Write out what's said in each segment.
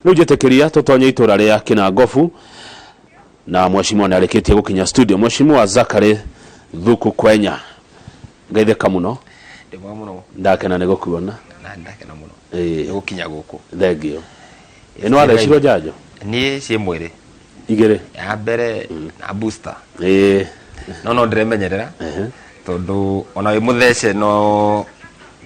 Rĩu njĩtĩkĩria tũtonye itũra rĩa Kĩnangobu na mheshimiwa nĩ arĩkĩtie gũkinya studio. Mheshimiwa Zachary Thuku Kwenya, ngaithĩka mũno. Ndĩ mwega mũno. Ndakena nĩ gũkuona. Na ndakena mũno Ĩĩ. nĩ gũkinya gũkũ. Thengio. Ĩ nĩ wathecirwo njanjo? Niĩ ciĩ mwĩrĩ. Igĩrĩ? Ya mbere na booster. Ĩĩ. No no ndĩremenyerera tondũ ona wĩ mũthece no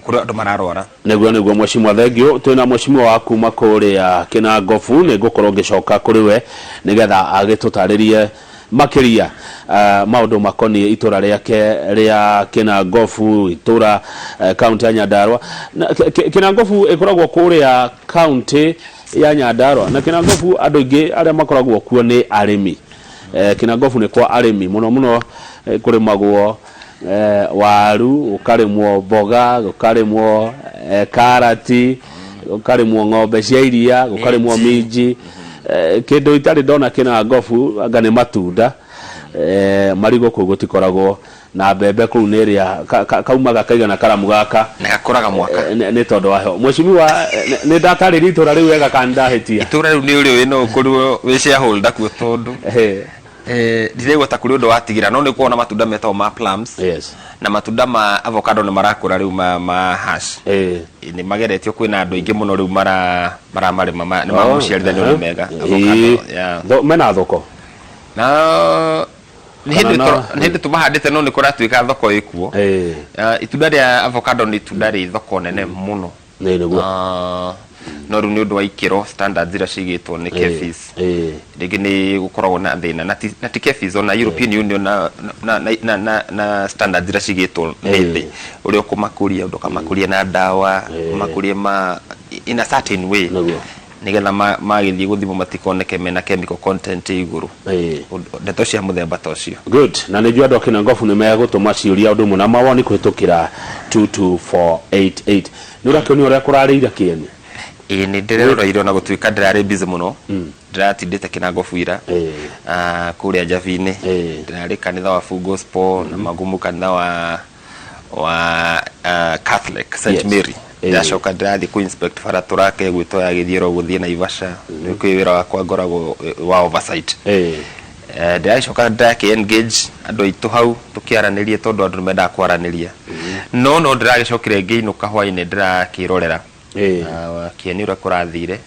kũrĩ andũ mararwara. Nĩguo mheshimiwa, thengio. Twĩna mheshimiwa wa kuma kũrĩa Kĩnangobu, nĩ ngũkorwo ngĩcoka kũrĩ we nĩgetha agĩtũtarĩrie makĩria maũndũ makoniĩ itũra rĩake rĩa Kĩnangobu, itũra kaunti ya Nyandarua. Na, Kĩnangobu ĩkoragwo kũrĩa kaunti ya Nyandarua, na Kĩnangobu andũ aingĩ arĩa makoragwo kuo nĩ arĩmi. Kĩnangobu nĩ kwa arĩmi mũno mũno, kũrĩmagwo waru, gũkarĩmwo mboga, gũkarĩmwo karati, gũkarĩmwo ng'ombe cia iria, gũkarĩmwo minji. Kĩndũ itarĩ ndona Kĩnangobu anga nĩ matunda. Marigũ kũu gũtikoragwo, na mbembe kũu nĩ ĩrĩa kaumaga kaigana karamu gaka. Na gakũraga mwaka. Nĩ tondũ wa heho. Mheshimiwa, nĩ ndatarĩria itũra rĩu wega kana nĩ ndahĩtia? Itũra rĩu nĩ ũrĩũĩ, no ũkorirwo wĩ shareholder kuo tondũ ndiraigua ta kũrĩ ũndũ watigĩra, no nĩ kuona matunda metagwo ma plums na matunda ma avocado nĩ marakũra rĩu ma hash. Nĩ mageretio, kwĩna andũ aingĩ mũno rĩu maramarĩma, nĩ ma mũciarithanio, nĩ mega avocado, yeah. Mena thoko? Na nĩ hĩndĩ nĩ hĩndĩ tũmahandĩte, no nĩ kũratuĩka thoko ĩkuo. Itunda rĩa avocado nĩ itunda rĩ thoko nene mũno. Nĩ nĩguo. No rĩu nĩ ũndũ wa ikĩro, standards iria cigĩtwo nĩ KEPHIS, rĩngĩ nĩ gũkoragwo na thĩna na ti KEPHIS, ona European Union na standards iria cigĩtwo nĩ thĩ, ũrĩa ũkũmakũria, ndũkamakũrie na ndawa, ũmakũrie ma in a certain way nĩgetha magĩthiĩ gũthimwo matikoneke mena chemical content ĩ igũrũ. Ndeto cia mũthemba ta ũcio. Good. Na nĩ njũĩ andũ a Kĩnangobu nĩ megũtũma ciũria ũndũ ũmwe na mawoni kũhĩtũkĩra 22488. Nĩ ũrakĩonio ũrĩa kũrarĩire kĩeni? Ĩĩ, nĩ ndĩreroreire, ona gũtuĩka ndĩrarĩ busy mũno. Ndĩratindĩte Kĩnangobu ira kũrĩa Njabi-inĩ. Ndĩrarĩ kanitha wa Full Gospel na Magumu, kanitha wa Catholic St Mary. Ndacoka ndĩrathiĩ kũ inspect bara tũraka ĩgwĩtwo ya Gĩthiĩro gũthiĩ Naivasha. Nĩ kwĩ wĩra wakwa ngoragwo wa oversight. Ndĩragĩcoka ndĩrakĩ engage andũ aitũ hau tũkĩaranĩrie, tondũ andũ nĩ mendaga kwaranĩria. No ndĩragĩcokire ngĩinũka hwainĩ, ndĩrakĩrorera kĩeni ũrĩa kũrathire,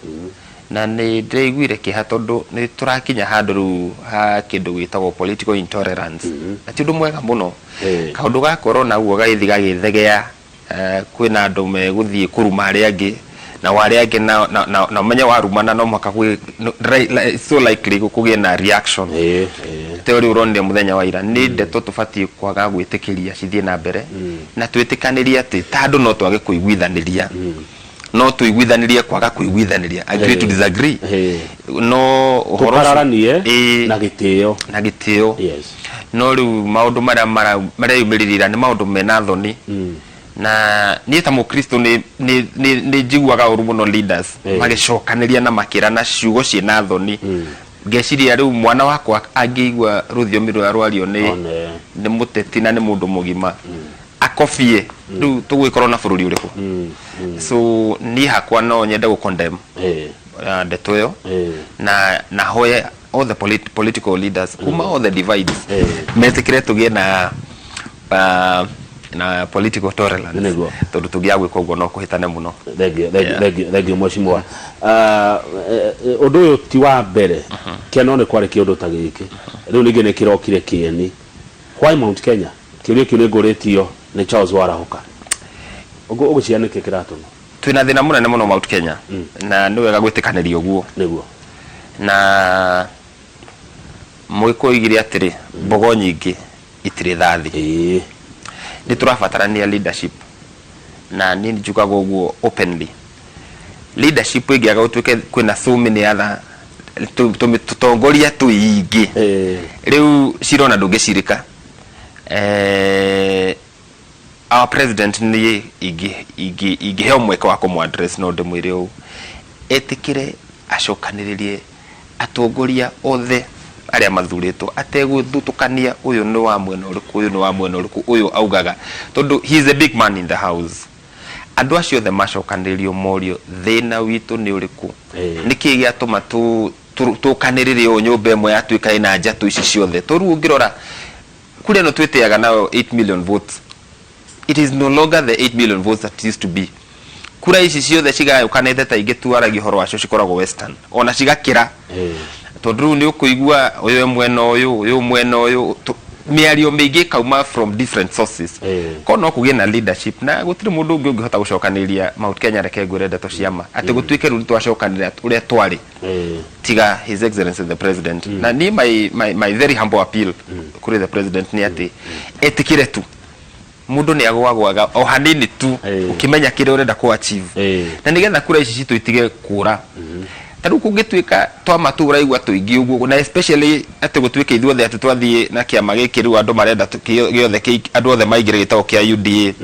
na nĩ ndĩraiguire kĩeha tondũ nĩ tũrakinya handũ rĩu ha kĩndũ gĩtagwo political intolerance, na ti ũndũ mwega mũno. Kaũndũ ga corona ũguo gagĩthiĩ gagĩthegea, kwĩna andũ megũthiĩ kũruma arĩa angĩ, nao arĩa angĩ na ũmenye warumana no mũhaka it's so likely kũgĩe na reaction. Ĩĩ, ĩĩ. Ta ũrĩa ũronire mũthenya wa ira, nĩ ndeto tũbatiĩ kwaga gwĩtĩkĩria cithiĩ na mbere, na twĩtĩkanĩrie atĩ ta andũ no twage kũiguithanĩria, no tũiguithanĩrie kwaga kũiguithanĩria, agree to disagree, no ũhoro ũcio Tũkararanie na gĩtĩo. Na gĩtĩo. No rĩu maũndũ marĩa mareyumĩririe ira nĩ maũndũ mena thoni, na niĩ ta mũkristo nĩ njiguaga ũru mũno leaders magĩcokanĩria na makĩrana ciugo ciĩna thoni. Ngeciria rĩu mwana wakwa angĩigua rũthiomi rũrĩa rwario nĩ One. nĩ mũteti na nĩ mũndũ mũgima akobie, rĩu tũgũgĩkorwo na bũrũri ũrĩkũ? So niĩ hakwa no nyende gũ condemn ndeto ĩyo na hoye all the political leaders kuma all the divides metĩkĩre tũgĩe na political tolerance, tondũ tũngĩaga gwĩka ũguo no kũhĩtane mũno. Thengiũ, thengiũ, thengiũ, thengiũ mheshimiwa. Ũndũ ũyũ ti wa mbere kĩano nĩ kwarĩ kĩũndũ ta gĩkĩ, rĩu ningĩ nĩ kĩrokire kĩeni. Why Mount Kenya? Kĩũria kĩu nĩ ngũrĩtio nĩ Charles Warahũka. Ũgũciria nĩkĩ kĩratũma? Twĩna thĩna mũnene mũno Mount Kenya, na nĩ wega gwĩtĩkanĩria ũguo. Na Mũgĩkũyũ oigire atĩrĩ, mbogo nyingĩ itirĩ thathi. Nĩ tũrabatarania leadership, na niĩ njugaga ũguo openly. Leadership ĩngĩaga gũtuĩke kwĩna so many other tũtongoria tũingĩ, rĩu cirona ndũngĩcirĩka. Our president, niĩ ingĩheo mweke wa kũmũ address, no ndĩmwĩre ũũ: etĩkĩre acokanĩrĩrie atongoria othe arĩa mathurĩtwo ategũthutũkania, ũyũ nĩ wa mwena ũrĩkũ, ũyũ nĩ wa mwena ũrĩkũ, ũyũ augaga, tondũ he is a big man in the house. Andũ acio othe macokanĩrĩrio morio thĩna witũ nĩ ũrĩkũ, nĩkĩ gĩatũma tũkanĩrĩre ũũ nyũmba ĩmwe yatuĩka ĩna njatũ ici ciothe. To rĩu ũngĩrora kura ĩno twĩtĩaga nayo 8 million votes, it is no longer the 8 million votes that used to be. Kura ici ciothe cigayũkanĩte ta ingĩ twaragia ũhoro wacio cikoragwo Western, ona cigakĩra. Tondũ rĩu nĩ ũkũigua ũyũ e mwena ũyũ, ũyũ mwena ũyũ, mĩario mĩingĩ ĩkauma from different sources. Korwo no kũgĩe na leadership, na gũtirĩ mũndũ ũngĩ ũngĩhota gũcokanĩrĩria Mount Kenya, reke ngwĩre ndeto cia ma, atĩ gũtuĩke rĩu nĩtwacokanĩrĩra ũrĩa twarĩ, tiga His Excellency the President. Na niĩ my very humble appeal kũrĩ the President nĩ atĩ etĩkĩre tu mũndũ nĩ agũagũaga o hanini tu ũkĩmenya kĩrĩa ũrenda kũ achieve. Na nĩgetha kura ici citũ itige kũra, ta rĩu kũngĩtuĩka twama tu ũraigua tũingĩ ũguo, na especially atĩ gũtuĩke ithuothe atĩ twathiĩ na kĩama gĩkĩ, rĩu andũ marenda gĩothe andũ othe maingĩre gĩtagwo kĩa UDA,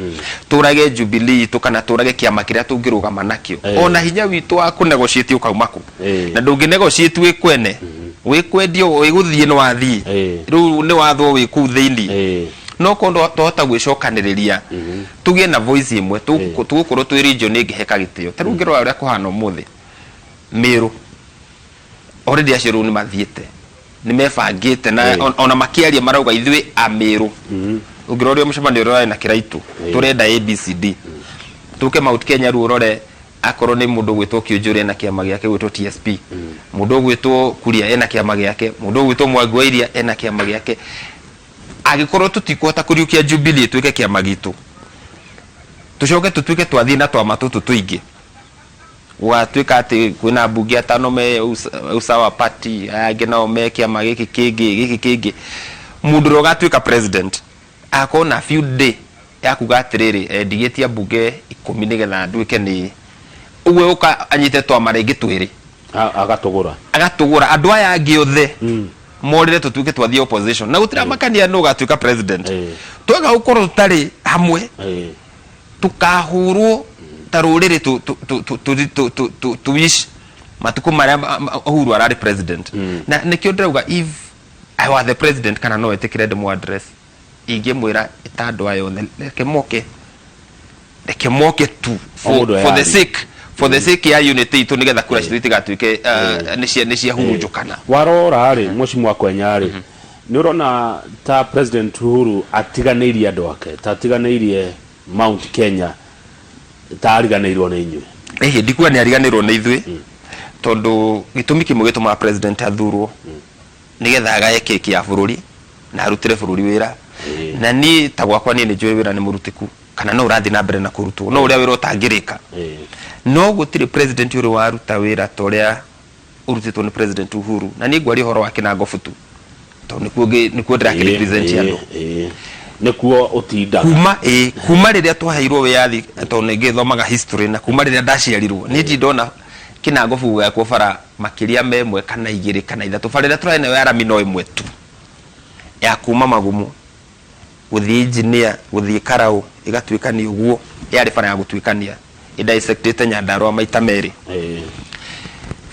tũrage Jubilee itũ kana tũrage kĩama kĩrĩa tũngĩrũgama nakĩo, ona hinya witũ wa kũ negotiate ũkauma kũ? Na ndũngĩ negotiate wĩ kwene, wĩ kwendio, wĩ gũthiĩ nĩ wathiĩ. Rĩu nĩ wathwo wĩ kũu thĩinĩ. No korwo twahota gwĩcokanĩrĩria tũgĩe na voice ĩmwe, tũgũkorwo twĩ region ĩngĩheka gĩtĩo. Ta rĩu ũngĩrora ũrĩa kũhana ũmũthĩ Mĩrũ, already acio rĩu nĩ mathiĩte, nĩ mebangĩte na ona makĩaria marauga ithuĩ a Mĩrũ, ũngĩrora ũrĩa mũcemanio ũrĩa ũrarĩ na Kĩraitũ, tũrenda ABCD. Tũke Mount Kenya rĩu ũrore akorwo nĩ mũndũ ũgwĩtwo Kĩũnjũrĩ ena kĩama gĩake gwĩtwo TSP, mũndũ ũgwĩtwo Kuria ena kĩama gĩake, mũndũ ũgwĩtwo Mwangi wa Iria ena kĩama gĩake. Angĩkorwo tũtikũhota kũriũkia Jubilee ĩtuĩke kĩama gitũ, tũcoke tũtuĩke twathiĩ na twama tũtũ tũingĩ, gũgatuĩka atĩ kwĩna ambunge atano me Usawa Party, aya angĩ nao me kĩama gĩkĩ kĩngĩ, gĩkĩ kĩngĩ, mũndũ ũrĩa ũgatuĩka president agakorwo na few day ya kuga atĩrĩrĩ, ndigĩtie ambunge 10 nĩgetha nduĩke nĩ ũguo, ũka anyite twama rĩngĩ twĩrĩ. Agatũgũra. Agatũgũra andũ aya angĩ othe morĩre, tũtuĩke twathiĩ opposition na gũtiramakania nũ ũgatuĩka president. Twaga gũkorwo tũtarĩ hamwe, tũkahũrwo ta rũrĩrĩ tu wish matukũ marĩa Uhuru ararĩ president. Na nĩkĩo ndĩrauga, if I were the president, kana no etĩkĩre ndĩmũ address, ingĩmwĩra ĩta andũ aya othe, reke moke, reke moke tu for the eyarie. sake ya unity itũ, nĩgetha kura citũ itigatuĩke nĩ ciahurunjũkana. Warora rĩ, Mheshimiwa Kwenya rĩ, nĩ ũrona ta President Uhuru atiganĩirie andũ ake, ta atiganĩirie Mount Kenya, ta ariganĩirwo nĩ inyuĩ? Ĩhĩ, ndikuga nĩ ariganĩrwo nĩ ithuĩ, tondũ gĩtũmi kĩmwe gĩtũmaga president athurwo nĩgetha agaye keki ya bũrũri na arutĩre bũrũri wĩra. Na niĩ ta gwakwa, niĩ nĩ njũĩ wĩra nĩ mũrutĩku kana no ũrathiĩ na mbere na kũrutwo, no ũrĩa wĩra ũtangĩrĩka, no gũtirĩ president ũrĩ waruta wĩra ta ũrĩa ũrutĩtwo nĩ President Uhuru. Na niĩ ngwaria ũhoro wa Kĩnango Butu tondũ nĩkuo ndĩrakĩ represent andũ. Nĩkuo ũtindaga. Kuma rĩrĩa twaheirwo wĩyathi, tondũ nĩ ngĩthomaga history, na kuma rĩrĩa ndaciarirwo niĩ ndirĩ ndona Kĩnango Bugu gakwo bara makĩria ma ĩmwe kana igĩrĩ kana ithatũ. Bara ĩrĩa tũrarĩ nayo ya rami no ĩmwe tu, ya kuma Magumu gũthiĩ Engineer gũthiĩ Karau, ĩgatuĩkania ũguo, yarĩ bara ya gũtuĩkania ĩdissectĩte Nyandarũa maita merĩ.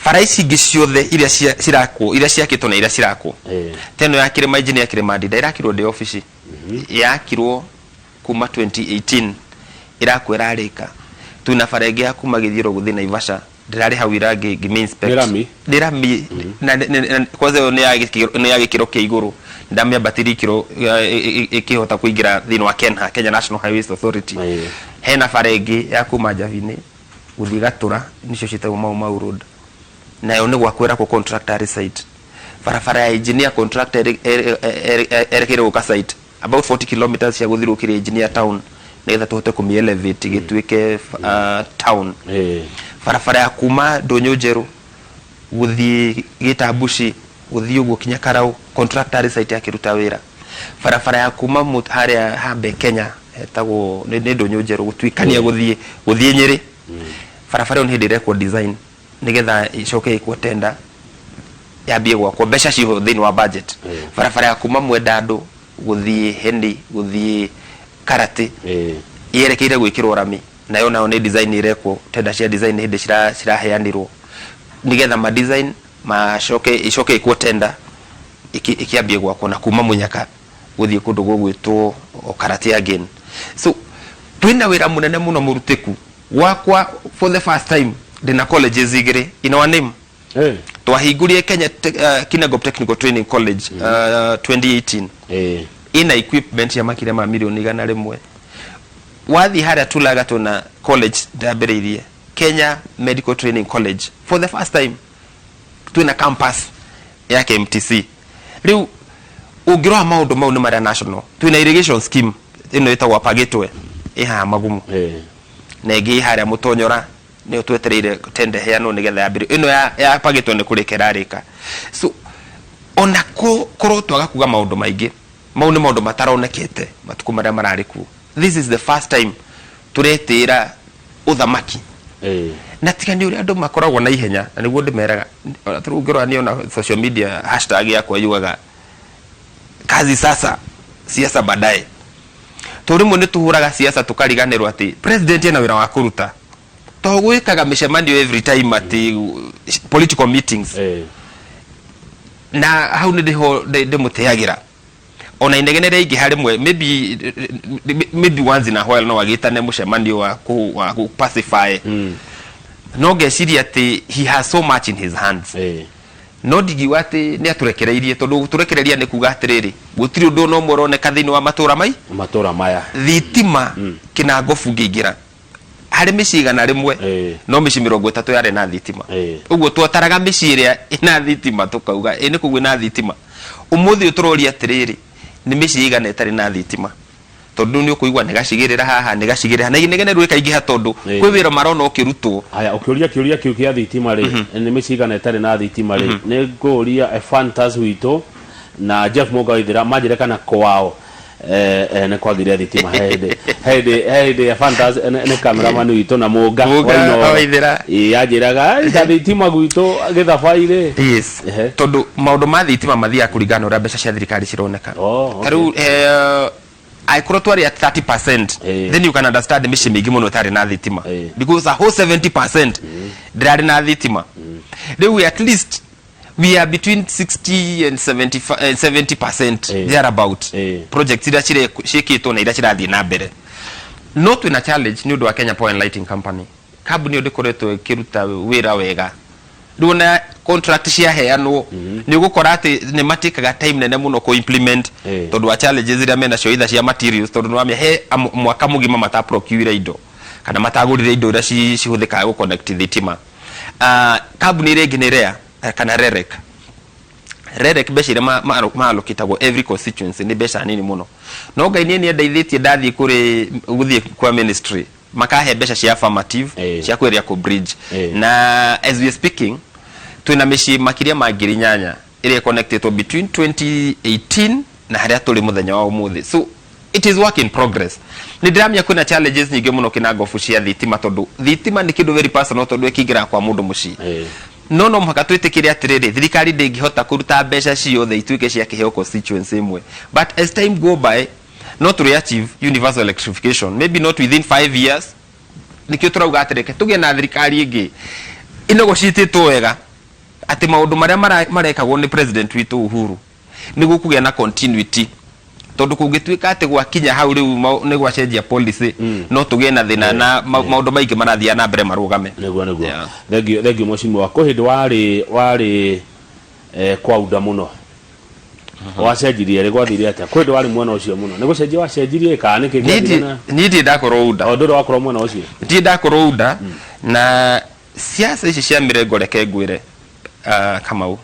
Bara ici ingĩ ciothe iria cirakwo, iria ciakĩtwo na iria cirakwo, ta ĩno ya Kĩrĩma Engineer Kĩrĩma Ndinda, ĩrakirwo ndĩ obici, yakirwo kuma 2018, ĩrakwo ĩrarĩka. Twĩna bara ĩngĩ ya kuma Gĩthiũrũ gũthiĩ Naivasha, ndĩrarĩ hau ira ngĩmĩ inspect. Nĩ rami? Nĩ rami, na kwanza ĩyo nĩ ya gĩkĩro kĩa igũrũ, ndamĩambatĩria ikĩro ĩkĩhota kũingĩra thĩinĩ wa KENHA, Kenya National Highways Authority. Hena bara ĩngĩ ya kuma Njabinĩ gũthiĩ Gatũra, nĩcio ciĩtagwo Mau Mau Road, nayo nĩ gwakwo ĩrakwo, contractor arĩ site. Barabara ya engineer, contractor erekeire gũka site, about 40 kilometers cia gũthiũrũrũkĩria Engineer town nĩgetha tũhote kũmĩ elevate gĩtuĩke town. Barabara ya kuma Ndũnyũ Njerũ gũthiĩ Gĩtambuci, gũthiĩ ũguo kinya Karau, contractor arĩ site akĩruta wĩra. Barabara ya kuma harĩa hambe Kenya hetagwo nĩ Ndũnyũ Njerũ gũtuĩkania gũthiĩ Nyĩrĩ, barabara ĩyo nĩ hĩndĩ ĩrekwo design nĩgetha ĩcoke ĩkwo tender, yambie gwakwo, mbeca ciho thĩinĩ wa budget. Barabara ya kuma Mwendandũ gũthiĩ Heni gũthiĩ Karate yerekeire gwĩkĩrwo rami, nayo nĩ design ĩrekwo, tender cia design nĩ hĩndĩ ciraheanirwo nĩgetha ma design macoke icoke ĩkwo tender ĩkĩambie gwakwo, na kuma Mũnyaka gũthiĩ kũndũ gũgwĩtwo o Karate again. So twĩna wĩra mũnene mũno mũrutĩku. Gwakwa for the first time ndĩna colleges igĩrĩ in our name. Twahingũrire Kenya Kinangop Technical Training College 2018. Ina equipment ya makĩria ma mirioni 100. Wathiĩ harĩa Tulaga twĩna college ndambĩrĩirie Kenya Medical Training College for the first time twĩna campus ya KMTC. Rĩu ũngĩrora maũndũ mau nĩ marĩa national. Twĩna irrigation scheme ĩno ĩtagwo Pagĩtwe ĩ haha Magumu na ĩngĩ ĩ harĩa Mũtonyora nĩyo twetereire tender ĩheanwo nĩgetha yambĩrĩrio. Ĩno ya Pagĩtwe nĩ kũrĩka ĩrarĩka. So ona korwo twaga kuga maũndũ maingĩ, mau nĩ maũndũ mataronekete matukũ marĩa mararĩ kuo. This is the first time tũretĩĩra ũthamaki. Na tiga nĩ ũrĩa andũ makoragwo na ihenya, na nĩguo ndĩmeraga, ona ta rĩu ũngĩrora niĩ ona social media hashtag yakwa yugaga kazi sasa, siasa baadaye. Tondũ rĩmwe nĩ tũhũraga siasa tũkariganĩrwo atĩ president ena wĩra wa kũruta. To gwĩkaga mĩcemanio every time atĩ political meetings. Na hau nĩ ndĩho ndĩmũtĩagĩra. Ona inegene rĩaingĩha rĩmwe maybe once in a while no agĩtane mũcemanio wa kũ pacify. No ngeciria atĩ he has so much in his hands. No ndingiuga atĩ nĩ atũrekereirie, tondũ gũtũrekereria nĩ kuga atĩrĩrĩ, gũtirĩ ũndũ ona ũmwe ũroneka thĩinĩ wa matũra mai matũra maya. Thitima Kĩnangobu ngĩingĩra harĩ mĩciĩ 100 no mĩciĩ 30 yarĩ na thitima. Ũguo twataraga mĩciĩ ĩrĩa ĩna thitima tũkauga ĩ nĩ kũu ĩna thitima. Ũmũthĩ ũyũ tũroria atĩrĩrĩ, nĩ mĩciĩ ĩigana ĩtarĩ na thitima? Tondũ nĩ ũkũigua nĩ gacigĩrĩra haha, nĩ gacigĩrĩra, na inegene rĩu rĩkaingĩha tondũ kwĩ wĩra marona ũkĩrutwo. Haya, ũkĩũria kĩũria kĩu kĩa thitima rĩ, nĩ mĩciĩ igana ĩtarĩ na thitima rĩ, nĩ ngũria Ephantus witũ na Jeff Mũnga Waithĩra manjĩre kana kwao nĩ kwagire thitima. He hĩndĩ Ephantus nĩ cameraman witũ na Mũnga Mũnga wa Inooro. Waithĩra. Ĩĩ, anjĩraga, "Ai, ta thitima gwitũ gĩthabai rĩ." Tondũ maũndũ ma thitima mathiaga kũringana na ũrĩa mbeca cia thirikari cironeka. Ta rĩu angĩkorwo twarĩ at 30%, then you can understand mĩciĩ mĩingĩ mũno ĩtarĩ na thitima because a whole 70% ndĩrarĩ na thitima. Rĩu at least we are between 60 and 75, 70% thereabout. Projects iria ciĩkĩtwo na iria cirathiĩ na mbere, no twĩna challenge nĩ ũndũ wa Kenya Power and Lighting Company. Kambuni ĩyo ndĩkoretwo ĩkĩruta wĩra wega. Rĩu ona contract ciaheanwo nĩ ũgũkora atĩ nĩ matĩkaga time nene mũno kũ implement tondũ wa challenges iria menacio either cia materials, tondũ nĩ wamenya he mwaka mũgima mata procure indo kana matagũrire indo iria cihũthĩkaga gũ connect thitima. Kambuni ĩrĩa ĩngĩ nĩ REA kana REREC. REREC mbeca iria maalokĩtagwo every constituency nĩ mbeca nini mũno, no Ngai niĩ nĩandeithĩtie ndathiĩ kũrĩ gũthiĩ kwa ministry makahe mbeca cia affirmative cia kweria kũ bridge. Na as we are speaking twĩna mĩciĩ makĩria ma 8,000 ĩrĩa connectetwo between 2018 na harĩa tũrĩ mũthenya wa ũmũthĩ. So it is work in progress. Nĩ ndĩramenya kwĩna challenges nyingĩ mũno Kĩnangobu cia thitima, tondũ thitima nĩ kĩndũ very personal, tondũ ĩkĩingĩraga kwa mũndũ mũciĩ. No mũhaka twĩtĩkĩre atĩrĩrĩ, thirikari ndĩngĩhota kũruta mbeca ciothe ituĩke cia kĩheo constituency ĩmwe, but as time go by no tũrĩ achieve universal electrification, maybe not within 5 years. Nĩkĩo tũrauga atĩ reke tũgĩe na thirikari ĩngĩ ĩnegociĩtĩtwo wega atĩ maũndũ marĩa marekagwo nĩ president witũ Uhuru nĩ gũkũgĩa na continuity, tondũ kũngĩtuĩka atĩ gwakinya hau rĩu nĩ gwacenjia policy, no tũgĩe na thĩna na maũndũ maingĩ marathiĩ na mbere marũgame. Nĩguo. Thank you, thank you, mheshimiwa. Kwĩ hĩndĩ warĩ kwaunda mũno, wacenjirie rĩ? Gwathire atĩa? Kwĩ hĩndĩ warĩ mwena ũcio mũno, nĩ gũcenjia wacenjirie kana nĩkĩ gĩathire na Niĩ ndirĩ ndakorwo UDA. O ndũrĩ wakorwo mwena ũcio? Ndirĩ ndakorwo UDA. Na siasa ici cia mĩrengo, reke ngwĩre, Kamau,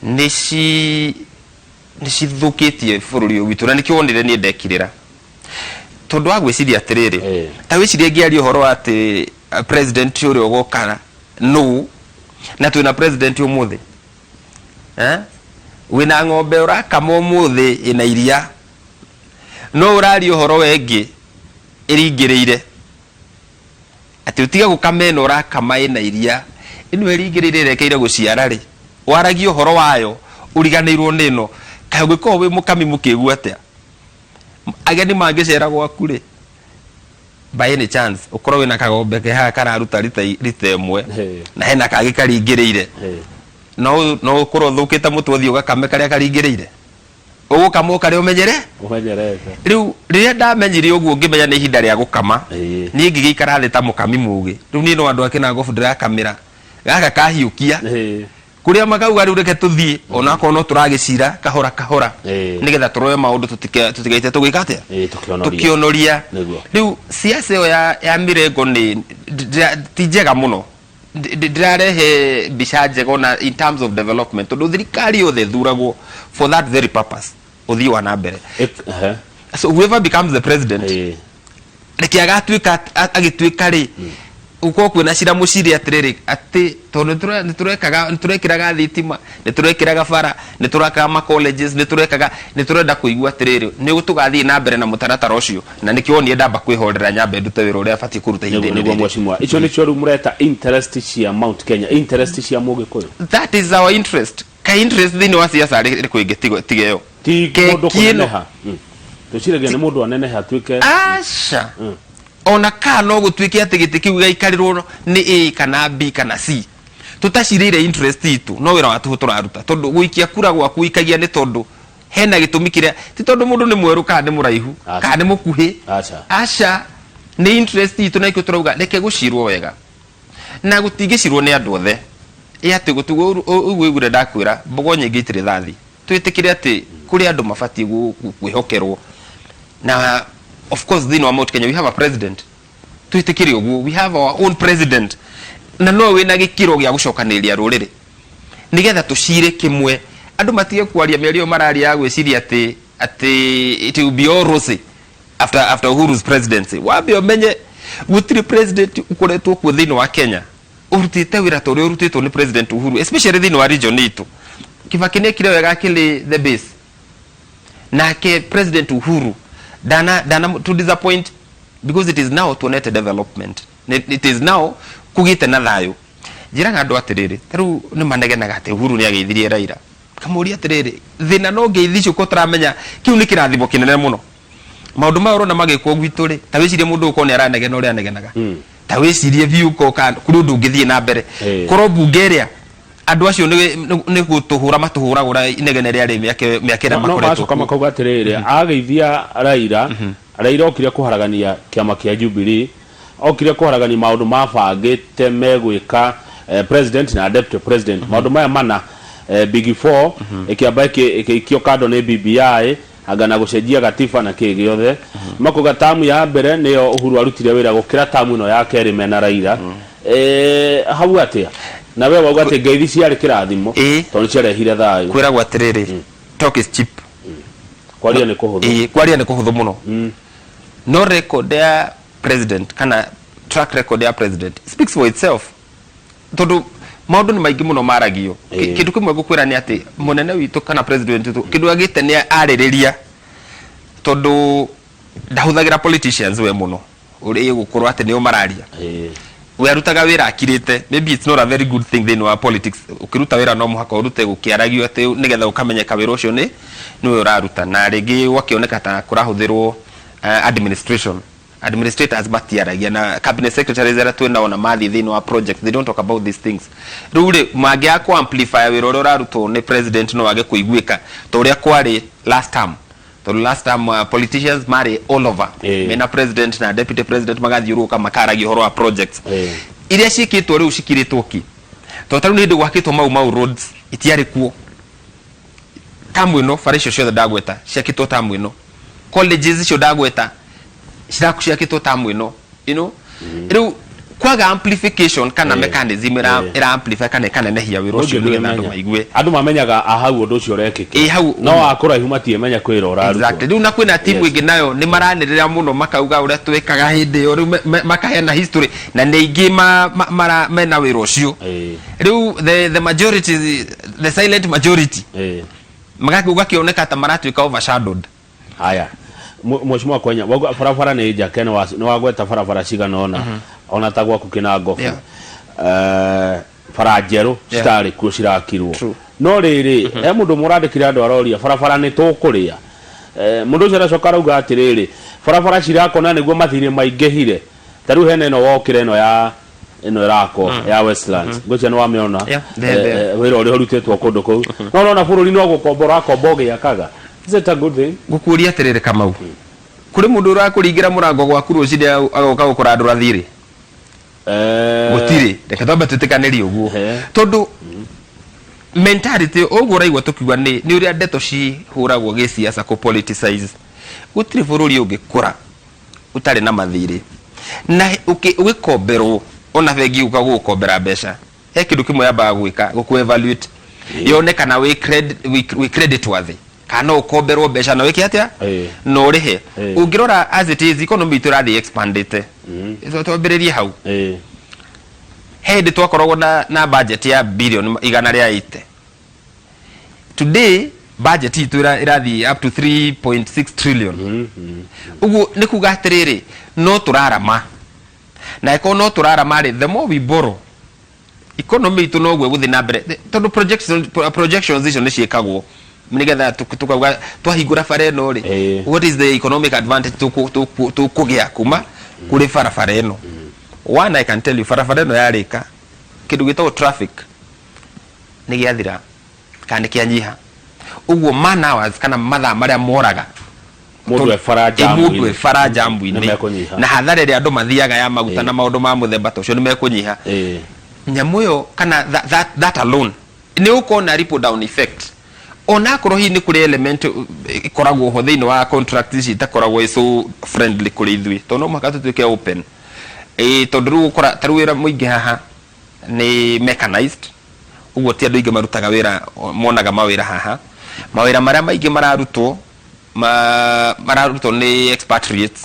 nĩ cithũkĩtie bũrũri ũyũ witũ, na nĩkĩo wonire niĩ ndekirĩra, tondũ wa gwĩciria atĩrĩrĩ, ta wĩcirie ngĩaria ũhoro wa atĩ president ũrĩa ũgoka nũ, na twĩna president ũmũthĩ, eh? Wĩna ng'ombe ũrakama ũmũthĩ ĩna iria, no ũraria ũhoro wengĩ ĩringĩrĩire atĩ ũtige gũkama ĩno ũrakama ĩna iria, ĩno ĩringĩrĩire ĩrekeire gũciara rĩ, waragie ũhoro wayo ũriganĩirwo nĩ ĩno. Kaĩ ũngĩkorwo wĩ mũkami mũkĩgu atĩa? Ageni mangĩcera gwaku rĩ, by any chance ũkorwo wĩna kagombe ke haha kararuta rita 1 na hena kangĩ karingĩrĩire, no ũkorwo ũthũkĩte mũtwe ũthiĩ ũgakame karĩa karingĩrĩire. Ũgũkamwo karĩa ũmenyere. Ũmenyerete. Rĩu rĩrĩa ndamenyire ũguo ngĩmenya nĩ ihinda rĩa gũkama. Niĩ ngĩgĩikara thĩ ta mũkami mũgĩ. Rĩu niĩ no andũ a Kĩnangobu ndĩrakamĩra. Gaka kahiũkia. Kũrĩa makauga rĩu reke tũthiĩ onakorwo no tũragĩcira kahora kahora. Nĩgetha tũrore maũndũ tũtigaite tũgĩka atĩa? Tũkĩonoria. Tũkĩonoria. Nĩguo. Rĩu siasa ĩyo ya mĩrengo nĩ ti njega mũno. Ndĩrarehe mbica njega ona in terms of development tondũ thirikari yothe ĩthuragwo for that very purpose, ũthii wa na mbere. So whoever becomes the president, reke agatuĩka agĩtuĩka rĩ, gũkorwo kwĩna cira mũcire atĩrĩrĩ atĩ tondũ nĩtũrekaga nĩtũrekĩraga thitima, nĩtũrekĩraga bara, nĩtũrakaga ma colleges, nĩtũrekaga, nĩtũrenda kũigua atĩrĩrĩ nĩ tũgathiĩ na mbere na mũtaratara ũcio. Na nĩkĩo wonire ndamba kwĩhorera nyambe ndute wĩra ũrĩa batiĩ kũruta ihinda-inĩ Nĩguo rĩrĩ. Mheshimiwa, icio nĩcio rĩu mũreta interest cia Mount Kenya, interest cia Mũgĩkũyũ. That is our interest. Ka interest thĩinĩ wa siasa rĩ ĩrĩkũ ĩngĩ tiga ĩyo? Ti Keki mũndũ ĩno. kũneneha. Twĩciragia nĩ mũndũ anenehe atuĩke. Aca. Ona ka no gũtuĩke atĩ gĩtĩ kĩu gĩgaikarĩrwo nĩ A kana B kana C. Tũtacirĩire interest itũ, no wĩra wa tũhũ tũraruta. Tondũ gũikia kura gwaku ũikagia nĩ tondũ hena gĩtũmi kĩrĩa ti tondũ mũndũ nĩ mwerũ kana nĩ mũraihu Aca. kana nĩ mũkuhĩ. Aca. Aca, nĩ interest itũ na ikĩo tũrauga reke gũcirwo wega na gũtingĩcirwo nĩ andũ othe. Ĩ atĩ ũguo ũiguire ndakwĩra mbogo nyingĩ itirĩ thathi. Twĩtĩkĩre atĩ kũrĩ andũ mabatiĩ kwĩhokerwo na of course thĩinĩ wa Mount Kenya we have a president. Twĩtĩkĩre ũguo, we have our own president na nowe wĩna gĩkĩro gĩa gũcokanĩrĩria rũrĩrĩ nĩgetha tũcire kĩmwe. Andũ matige kwaria mĩario mararia ya gwĩciria atĩ atĩ it will be all rosy after Uhuru's presidency. Wambe ũmenye gũtirĩ president ũkoretwo kuo thĩinĩ wa Kenya ũrutĩte wĩra ta ũrĩa ũrutĩtwo nĩ President Uhuru, especially thĩinĩ wa region itũ. Kibaki nĩ ekire wega akĩlay the base, nake President Uhuru ndana to disappoint because it is now tuonete development, it is now kũgĩte na thayũ. Njĩraga andũ atĩrĩrĩ, ta rĩu nĩ manegenaga atĩ Uhuru nĩ ageithirie Raila. Kamũria atĩrĩrĩ, thĩna no ngeithi icio ko tũramenya kĩu nĩ kĩrathimo kĩnene mũno. Maũndũ maya ũrona magĩkwo gwitũ rĩ, ta wĩcirie mũndũ ũkorwo nĩ aranegena ũrĩa anegenaga. Ta wĩcirie biũ ko kana kũrĩ ũndũ ũngĩthiĩ na mbere. Korwo mbunge ĩrĩa andũ acio nĩ gũtũhũra matũhũragũra inegene rĩarĩ mĩaka ĩrĩa No makoretwo macoka kuo. Makauga atĩrĩrĩ, ageithia Raila, Raila okire kũharagania kĩama kĩa Jubilee, okire kũharagania maũndũ mabangĩte megwĩka president na deputy president, maũndũ maya mana, big four ĩkĩamba ĩgĩikio kando nĩ BBI anga na gũcenjia gatiba na kĩ gĩothe. Makauga tamu ya mbere nĩyo Uhuru arutire wĩra gũkĩra tamu ĩno ya kerĩ mena Raila. Hau atĩa na we wauga atĩ ngeithi ciarĩ kĩrathimo tondũ nĩ ciarehire thayũ? Kwĩragwo atĩrĩrĩ, talk is cheap. Kwaria nĩ kũhũthũ. Ĩĩ, kwaria nĩ kũhũthũ mũno, no record ya president kana track record ya president speaks for itself, tondũ maũndũ nĩ maingĩ mũno maragio. Kĩndũ kĩmwe ngũkwĩra nĩ atĩ mũnene witũ kana president witũ kĩndũ agĩte nĩ arĩrĩria, tondũ ndahũthagĩra politicians we mũno ũrĩa gũkorwo atĩ nĩo mararia. We arutaga wĩra akirĩte. Maybe it's not a very good thing thĩinĩ wa politics. Ũkĩruta wĩra no mũhaka ũrute gũkĩaragio atĩ nĩgetha ũkamenyeka wĩra ũcio nĩ nĩwe ũraruta, na rĩngĩ gwakĩoneka ta kũrahũthĩrwo administration administrators matiaragia na cabinet secretaries arĩa twĩ nao na mathiĩ thĩinĩ wa project, they don't talk about these things. Rĩu rĩ mangĩaga kũ amplify wĩra ũrĩa ũrarutwo nĩ president no wage kũiguĩka ta ũrĩa kwarĩ last term, tondũ last time politicians marĩ all over mena president na deputy president magathiũrũrũka makaragia ũhoro wa projects iria ciĩkĩtwo. Rĩu cikirĩtwo ki, tondũ ta rĩu nĩ hĩndĩ gwakĩtwo Mau Mau roads, itiarĩ kuo tamu ĩno. Bara icio ciothe ndagweta ciakĩtwo tamu ĩno, colleges icio ndagweta ciakĩtwo tamu ĩno. Rĩu kwaga amplification kana mechanism ĩra ĩra amplify kana ĩkanenehia wĩra ũcio nĩgetha andũ maigue. Andũ mamenyaga a hau ũndũ ũcio ũrekĩka. Ĩ, hau no akũraihu matiemenya kwĩra ũrarutwo. Exactly. Rĩu na kwĩna timu ĩngĩ nayo nĩ maranĩrĩra mũno makauga ũrĩa twekaga hĩndĩ ĩyo, rĩu makaheana history na nĩ aingĩ mena wĩra ũcio. Rĩu the majority, the silent majority, gũgakĩoneka ta maratuĩka overshadowed. Haya, Mheshimiwa Kwenya, wauga barabara nĩ njake, nĩ wagweta barabara cigana ũna ona ta gwaku Kĩnangobu. Bara njerũ citarĩ kuo cirakirwo. No rĩrĩ, he mũndũ ũmwe ũrandĩkire andũ aroria barabara nĩ tũkũrĩa. Mũndũ ũcio aracoka arauga atĩrĩrĩ, barabara cirakwo na nĩguo mathirĩ maingĩhire. Ta rĩu hena ĩno wokĩra ĩno ya ĩno ĩrakwo ya Westlands, ngwĩciria nĩ wamĩona. Yeah, there, there. Wĩra ũrĩa ũrutĩtwo kũndũ kũu, no ũrona bũrũri no gũkomba ũrakomba ũgĩakaga. Is it a good thing? Ngũkũria atĩrĩrĩ Kamau, kũrĩ mũndũ ũrakũringĩra mũrango gwaku rũcinĩ agoka gũkũrandũra thirĩ? Gũtirĩ. Reke twambe twĩtĩkanĩrie ũguo. Tondũ mentality ũguo ũraigua tũkiuga nĩ nĩ ũrĩa ndeto cihũragwo gĩsiasa kũ politicize. Gũtirĩ bũrũri ũngĩkũra ũtarĩ na mathirĩ. Na ũgĩkomberwo ona bengi ĩgũka gũgũkombera mbeca he kĩndũ kĩmwe yambaga gwĩka gũkũ evaluate yone kana wĩ credit, wĩ credit worthy kana no ũkomberwo mbeca na wĩke atĩa na ũrĩhe. Ũngĩrora as it is economy itũ ĩrathiĩ expandĩte. Twambĩrĩrie hau. He hĩndĩ twakoragwo na budget ya billion 180. Today budget itũ ĩrathiĩ up to 3.6 trillion. Ũguo nĩ kuga atĩrĩrĩ, no tũrarama. Na ĩkorwo no tũrarama rĩ, the more we borrow, economy itũ noguo ĩgũthiĩ na mbere. Tondũ projections icio nĩ ciĩkagwo nĩgetha tũkauga twahingũra bara ĩno rĩ, what is the economic advantage tũkũgĩa kuma kũrĩ barabara ĩno. One, I can tell you, barabara ĩno yarĩka, kĩndũ gĩtagwo traffic nĩ gĩathira kana nĩ kĩanyiha. Ũguo man hours kana mathaa marĩa moraga Mũndũ e bara njamu-inĩ. Mũndũ e bara njamu-inĩ. Nĩ mekũnyiha. Na hathara ĩrĩa andũ mathiaga ya maguta na maũndũ ma mũthemba ta ũcio nĩ mekũnyiha. Nyamũ ĩyo kana that alone nĩ ũkorwo na ripple down effect. Ona akorwo hihi nĩ kũrĩ element ĩkoragwo ho thĩinĩ wa contract ici itakoragwo ĩ so friendly kũrĩ ithuĩ, tondũ no mũhaka tũtuĩke open. Tondũ rĩu ũgũkora ta rĩu wĩra mũingĩ haha nĩ mechanized, ũguo ti andũ aingĩ marutaga wĩra, monaga mawĩra haha. Mawĩra marĩa maingĩ mararutwo, mararutwo nĩ expatriates,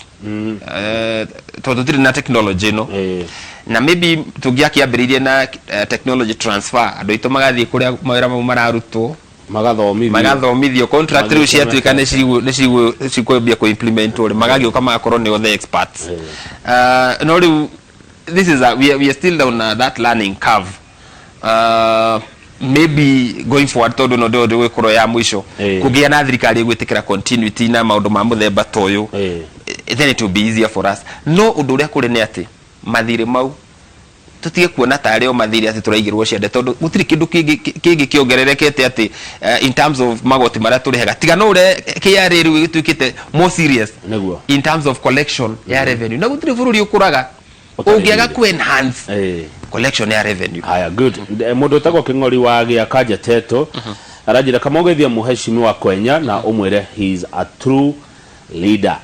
tondũ tũtirĩ na technology ĩno. Na maybe tũngĩakĩambĩrĩirie na technology transfer, andũ aitũ magathiĩ kũrĩa mawĩra mau mararutwo, magathomithio, magathomithio, contract rĩu ciatuĩka nĩ cikwambia kũ implement rĩ, magagĩũka magakorwo nĩo the experts. No rĩu this is a, we are still on that learning curve. Maybe going forward, tondũ no ndĩrona gũgĩkorwo ya mũico kũngĩgĩa na thirikari ĩgwĩtĩkĩra continuity na maũndũ ma mũthemba ta ũyũ, then it will be easier for us. No ũndũ ũrĩa kũrĩ nĩ atĩ mathirĩ mau tũtige kuona tarĩ o mathirĩ atĩ tũraigĩrwo ciande, tondũ gũtirĩ kĩndũ kĩngĩ kĩongererekete atĩ in terms of magoti marĩa tũrĩhaga, tiga no ũrĩa KRA rĩu ĩgĩtuĩkĩte more serious in terms of collection ya revenue, na gũtirĩ bũrũri ũkũraga ũngĩaga ku enhance collection ya revenue. Haya, good. Mũndũ ũtagwo Kĩng'ori wa Gĩaka Njetetũ aranjĩra kama ũgeithia mũhecimiwa Kwenya na ũmwĩre he is a true leader.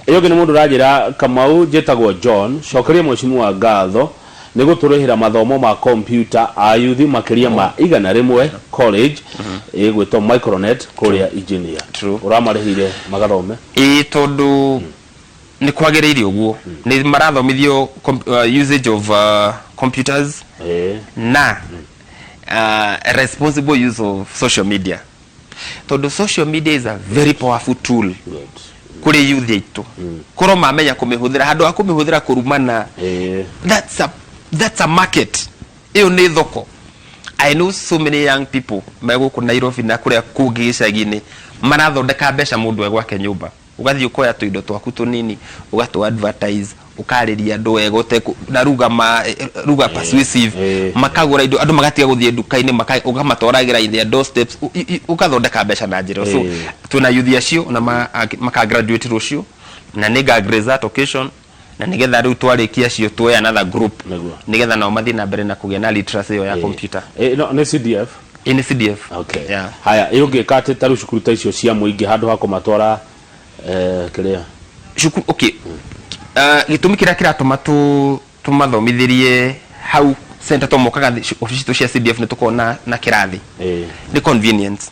Ũyũ ũngĩ nĩ mũndũ ũranjĩra Kamau, njĩtagwo John, cokeria mũhecimiwa ngatho nĩ gũtũrĩhĩra mathomo ma computer a yuthi makĩria ma 100 college ĩgwĩtwo Micronet kũrĩa engineer. Ũramarĩhĩire magathome? Ĩĩ, tondũ nĩ kwagĩrĩire ũguo nĩ marathomithio usage of computers na responsible use of social media, tondũ social media is a very powerful tool kũrĩ youth aitũ korwo mamenya kũmĩhũthĩra handũ ha kũmĩhũthĩra kũrumana. That's a market, ĩyo nĩ thoko. I know so many young people me gũkũ Nairobi na kũrĩa kũngĩ gĩcagi-inĩ marathondeka mbeca mũndũ e gwake nyũmba. Ũgathiĩ ũkoya tũindo twaku tũnini, ũgatũ advertise, ũkarĩria andũ wega ũtekũ na ruga ma ruga persuasive, makagũra indo, andũ magatiga gũthiĩ nduka-inĩ, ũkamatwaragĩra in their doorsteps, ũgathondeka mbeca na njĩra ĩyo. So twĩna youth acio na maka graduate rũciũ, na nĩ nga grace that occasion, na nĩgetha rĩu twarĩkia acio tuoe another group nĩgetha nao mathiĩ na mbere na kũgĩa na literacy ĩyo ya computer. No, nĩ CDF? Ĩ, nĩ CDF. Okay. Yeah. Haya, ĩ ũngĩka atĩ ta rĩu cukuru ta icio cia mũingĩ handũ ha kũmatwara kĩrĩa? Cukuru, okay. Gĩtũmi kĩrĩa kĩratũma tũmathomithĩrie hau center to mokaga obici citũ cia CDF nĩ tũkoragwo na kĩrathi nĩ convenience,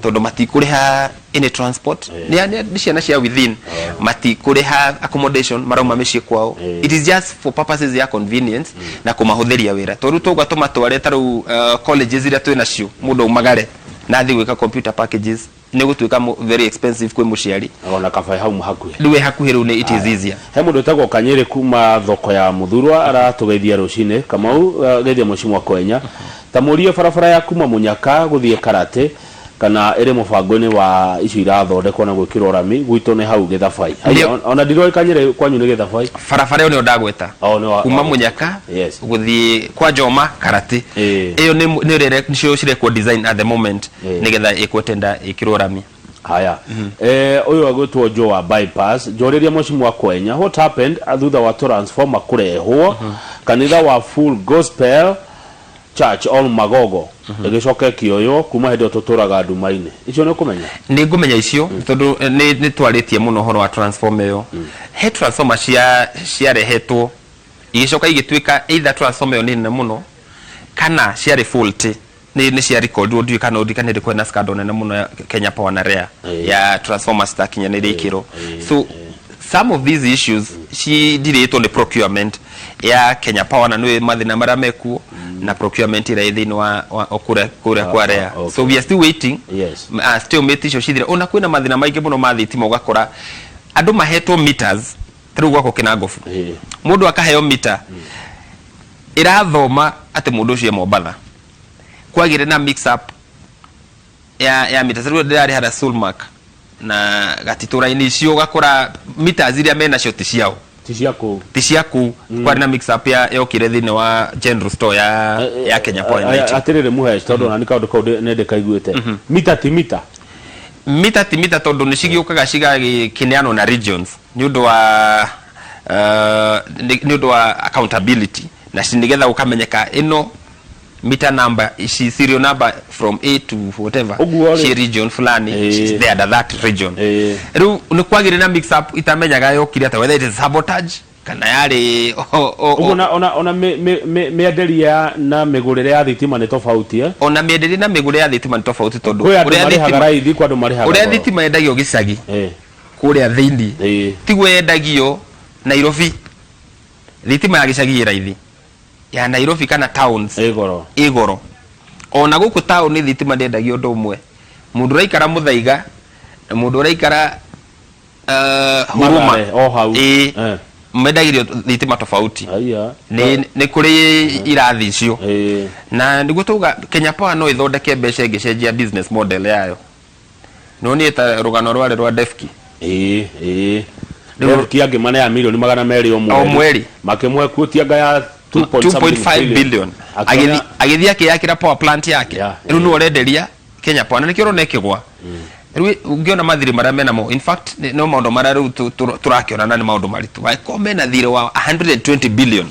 tondũ matikũrĩha any transport, nĩ ciana cia within, matikũrĩha accommodation, marauma mĩciĩ kwao. It is just for purposes ya convenience na kũmahũthĩria wĩra, tondũ rĩu twauga tũmatware ta rĩu colleges iria twĩ nacio, mũndũ aumagare na athiĩ gwĩka computer packages, nĩ gũtuĩka very expensive kwĩ mũciari. Ona kaba hau hakuhĩ. Rĩu ĩ hakuhĩ, rĩu nĩ it is easier. He mũndũ wĩtagwo Kanyĩrĩ kuma thoko ya Mũthurwa aratũgeithia rũcinĩ. Kamau, geithia mũcimwa Kwenya, ta mũrie barabara ya kuma Mũnyaka gũthiĩ Karate kana ĩrĩ mũbango-inĩ wa icio irathondekwo na gwĩkĩrwo rami. Gwitũ nĩ hau Gĩthabai. Ona ndiroĩ Kanyĩrĩ kwanyu nĩ Gĩthabai. Barabara ĩyo nĩyo ndagweta, Oh, nĩ kuma Mũnyaka gũthiĩ kwa Njoma Karate, ĩyo nĩ nĩcio cirekwo design at the moment nĩgetha ĩkwo tenda ĩkĩrwo rami. Haya, ũyũ agwĩtwo Joe wa bypass. Njũrĩria mheshimiwa Kwenya, what happened thutha wa transformer kũrehwo kanitha wa Full Gospel Church All Magogo ĩgĩcoka ĩkĩoywo? Kuma hĩndĩ ĩyo tũtũraga nduma-inĩ. Icio nĩ ũkũmenya? Nĩ ngũmenya icio tondũ nĩ twarĩtie mũno ũhoro wa transformer ĩyo. He transformer ciarehetwo, igĩcoka igĩtuĩka either transformer ĩyo nĩ nene mũno kana ciarĩ faulty, nĩ cia recordirwo. Ndiũĩ kana ũririkane hĩndĩ kwarĩ na scandal nene mũno ya Kenya Power na REA ya transformers citakinyanĩire ikĩro. So some of these issues cidirĩtwo nĩ procurement ya Kenya Power, na nĩũĩ mathĩna marĩa mekuo na procurement ĩrĩa ĩ thĩinĩ wa kũrĩa kwa REA. So we are still waiting. Stalemate icio cithire. Ona kwĩna mathĩna maingĩ mũno ma thitima, ũgakora andũ mahetwo meters, ta rĩu gwakwa Kĩnangobu, mũndũ akaheo mita ĩrathoma atĩ mũndũ ũcio e Mombatha. Kwagĩre na mix up ya meters. Rĩu ndĩrarĩha na Sulmark na gatitũra-inĩ icio, ũgakora meters iria menacio ti ciao. Ti cia kũu. Ti cia kũu. Kwarĩ na mix up ya yokire thĩinĩ wa general store ya Kenya Power and Lighting. Atĩrĩrĩ Mũhesh, tondũ ona nĩ kaũndũ kau nĩ ndĩkaiguĩte, mita ti mita. Mita ti mita, tondũ nĩ cigĩũkaga cigagĩkĩneanwo na regions nĩ ũndũ wa accountability na nĩgetha gũkamenyeka ĩno mita number ici, serial number from A to whatever, Ũguo rĩ. ci region fulani, she's there under that region. Rĩu nĩ kwagĩrĩ na mix up itamenyaga yokire atĩa, whether it is sabotage kana yarĩ Ũguo ona mĩenderie na mĩgũrĩre ya thitima nĩ tofauti, eh? Ona mĩenderie na mĩgũrĩre ya thitima nĩ tofauti, tondũ Kwĩ andũ ũrĩa marĩhaga raithi, kwĩ andũ marĩhaga ũrĩa goro. Thitima yendagio gĩcagi kũrĩa thĩinĩ tiguo yendagio Nairobi. Thitima ya gĩcagi ĩ raithi, ya Nairobi kana towns ĩ goro. Ĩ goro. Ona gũkũ taũni thitima ndĩendagio ũndũ ũmwe, mũndũ ũraikara Mũthaiga na mũndũ ũraikara Huruma. Mathare, o hau. Ĩ, mendagĩrio thitima tofauti. Aya. Nĩ kũrĩ irathi icio. Na nĩguo tauga Kenya Power no ĩthondeke mbeca ĩngĩcenjia business model yayo. Nĩwonire ta rũgano rwarĩ rwa Defki? Ĩĩ. Defki angĩmanea mirioni 200 o mweri. O mweri. Makĩmũhe kuotianga ya 2.5 billion. Agĩthiĩ akĩyakĩra power plant yake. Rĩu nĩwe ũrenderia Kenya Power, na nĩkĩo ũrona ĩkĩgwa. Rĩu ũngĩona mathirĩ marĩa menamo, in fact no maũndũ marĩa rĩu tũrakĩona na nĩ maũndũ maritũ, angĩkorwo mena thirĩ wa 120 billion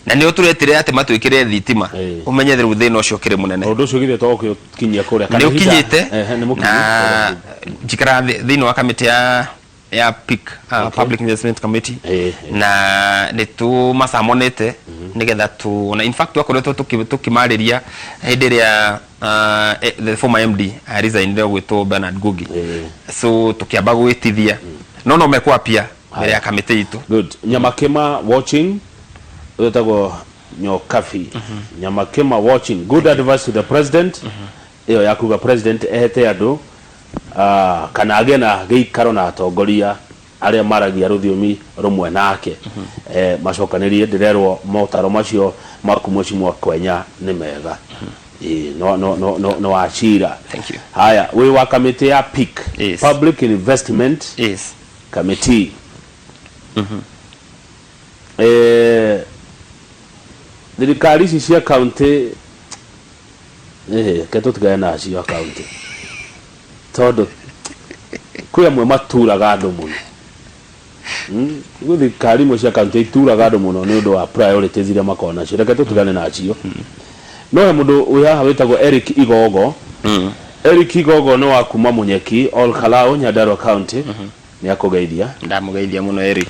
na nĩo tũretire atĩ matwĩkĩre thitima, ũmenye rĩu thĩna ũcio ũkĩrĩ mũnene. Ũndũ ũcio githĩ to ũkĩkinyia kũrĩa? Nĩ ũkinyĩte. Ehe, nĩ mũkinyu. Na njikaraga thĩinĩ wa kamĩtĩ ya PIC, Public Investment Committee, na nĩ tũmacamonĩte nĩgetha tu na in fact twakoretwo tũkĩmarĩria hĩndĩ ĩrĩa the former MD resigned ũgwĩtwo Bernard Ngugi. So tũkĩamba gwĩtithia no mekwapia mbere ya kamĩtĩ itũ. Good. Nyamakima watching, wĩtagwo Nyokabi Nyamakima watching. Good advice to the president, ĩyo ya kuga president ehete andũ kana agĩe na gĩikaro na atongoria arĩa maragia rũthiomi rũmwe nake, macokanĩrie. Ndĩrerwo motaro macio maku, mheshimiwa Kwenya, nĩ mega. Ĩĩ, no wacira. Thank you. Haya, wĩ wa kamĩtĩ ya PIC? Yes. Public Investment Committee. Thirikari ici cia kaunti, reke tũtigane nacio kaunti, tondũ kwĩ amwe maturaga andũ mũno. Gwĩ thirikari imwe cia kaunti ituraga andũ mũno nĩ ũndũ wa priorities iria makoragwo nacio. Reke tũtigane nacio. No he mũndũ wĩ haha wĩtagwo Eric Igogo. Eric Igogo nĩ wa kuma Munyeki, Ol Kalou, Nyandarua County. Nĩ akũgeithia. Ndamũgeithia mũno Eric.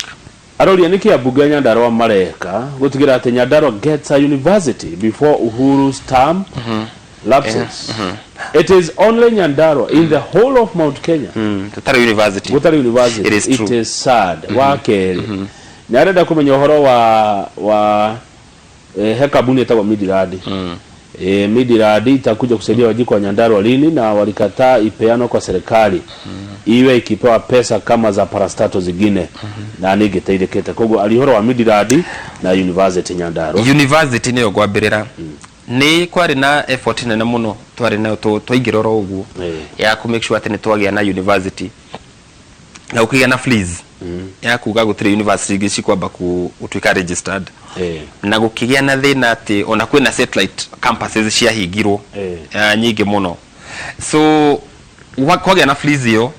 Aroria nĩkĩ ambunge a Nyandarua mareka gũtigĩrĩra atĩ Nyandarua gets a university before Uhuru's term lapses. It is only Nyandarua in the whole of Mount Kenya tũtarĩ university. Gũtarĩ university. It is true. It is sad. Wa kerĩ, nĩ arenda kũmenya ũhoro wa he kambuni ĩtagwo Midiradi. Midiradi itakuja kusaidia Wajiko wa Nyandarua lini, na walikataa ipeanwe kwa serikali iwe ikipewa pesa kama za parastatal zingine na nĩ ingĩteithĩkĩte. Koguo ari ũhoro wa Midiradi na university Nyandarua. University nĩyo ngwambĩrĩra. Nĩ kwarĩ na effort nene mũno twarĩ nayo twaingĩra oro ũguo ya kũ make sure atĩ nĩ twagĩa na university, na gũkĩgĩa na freeze ya kuga gũtirĩ university ingĩ cikwamba gũtuĩka registered, na gũkĩgĩa na thĩna atĩ ona kwĩna satellite campuses ciahingirwo nyingĩ mũno. So Kwagĩa na freeze ĩyo,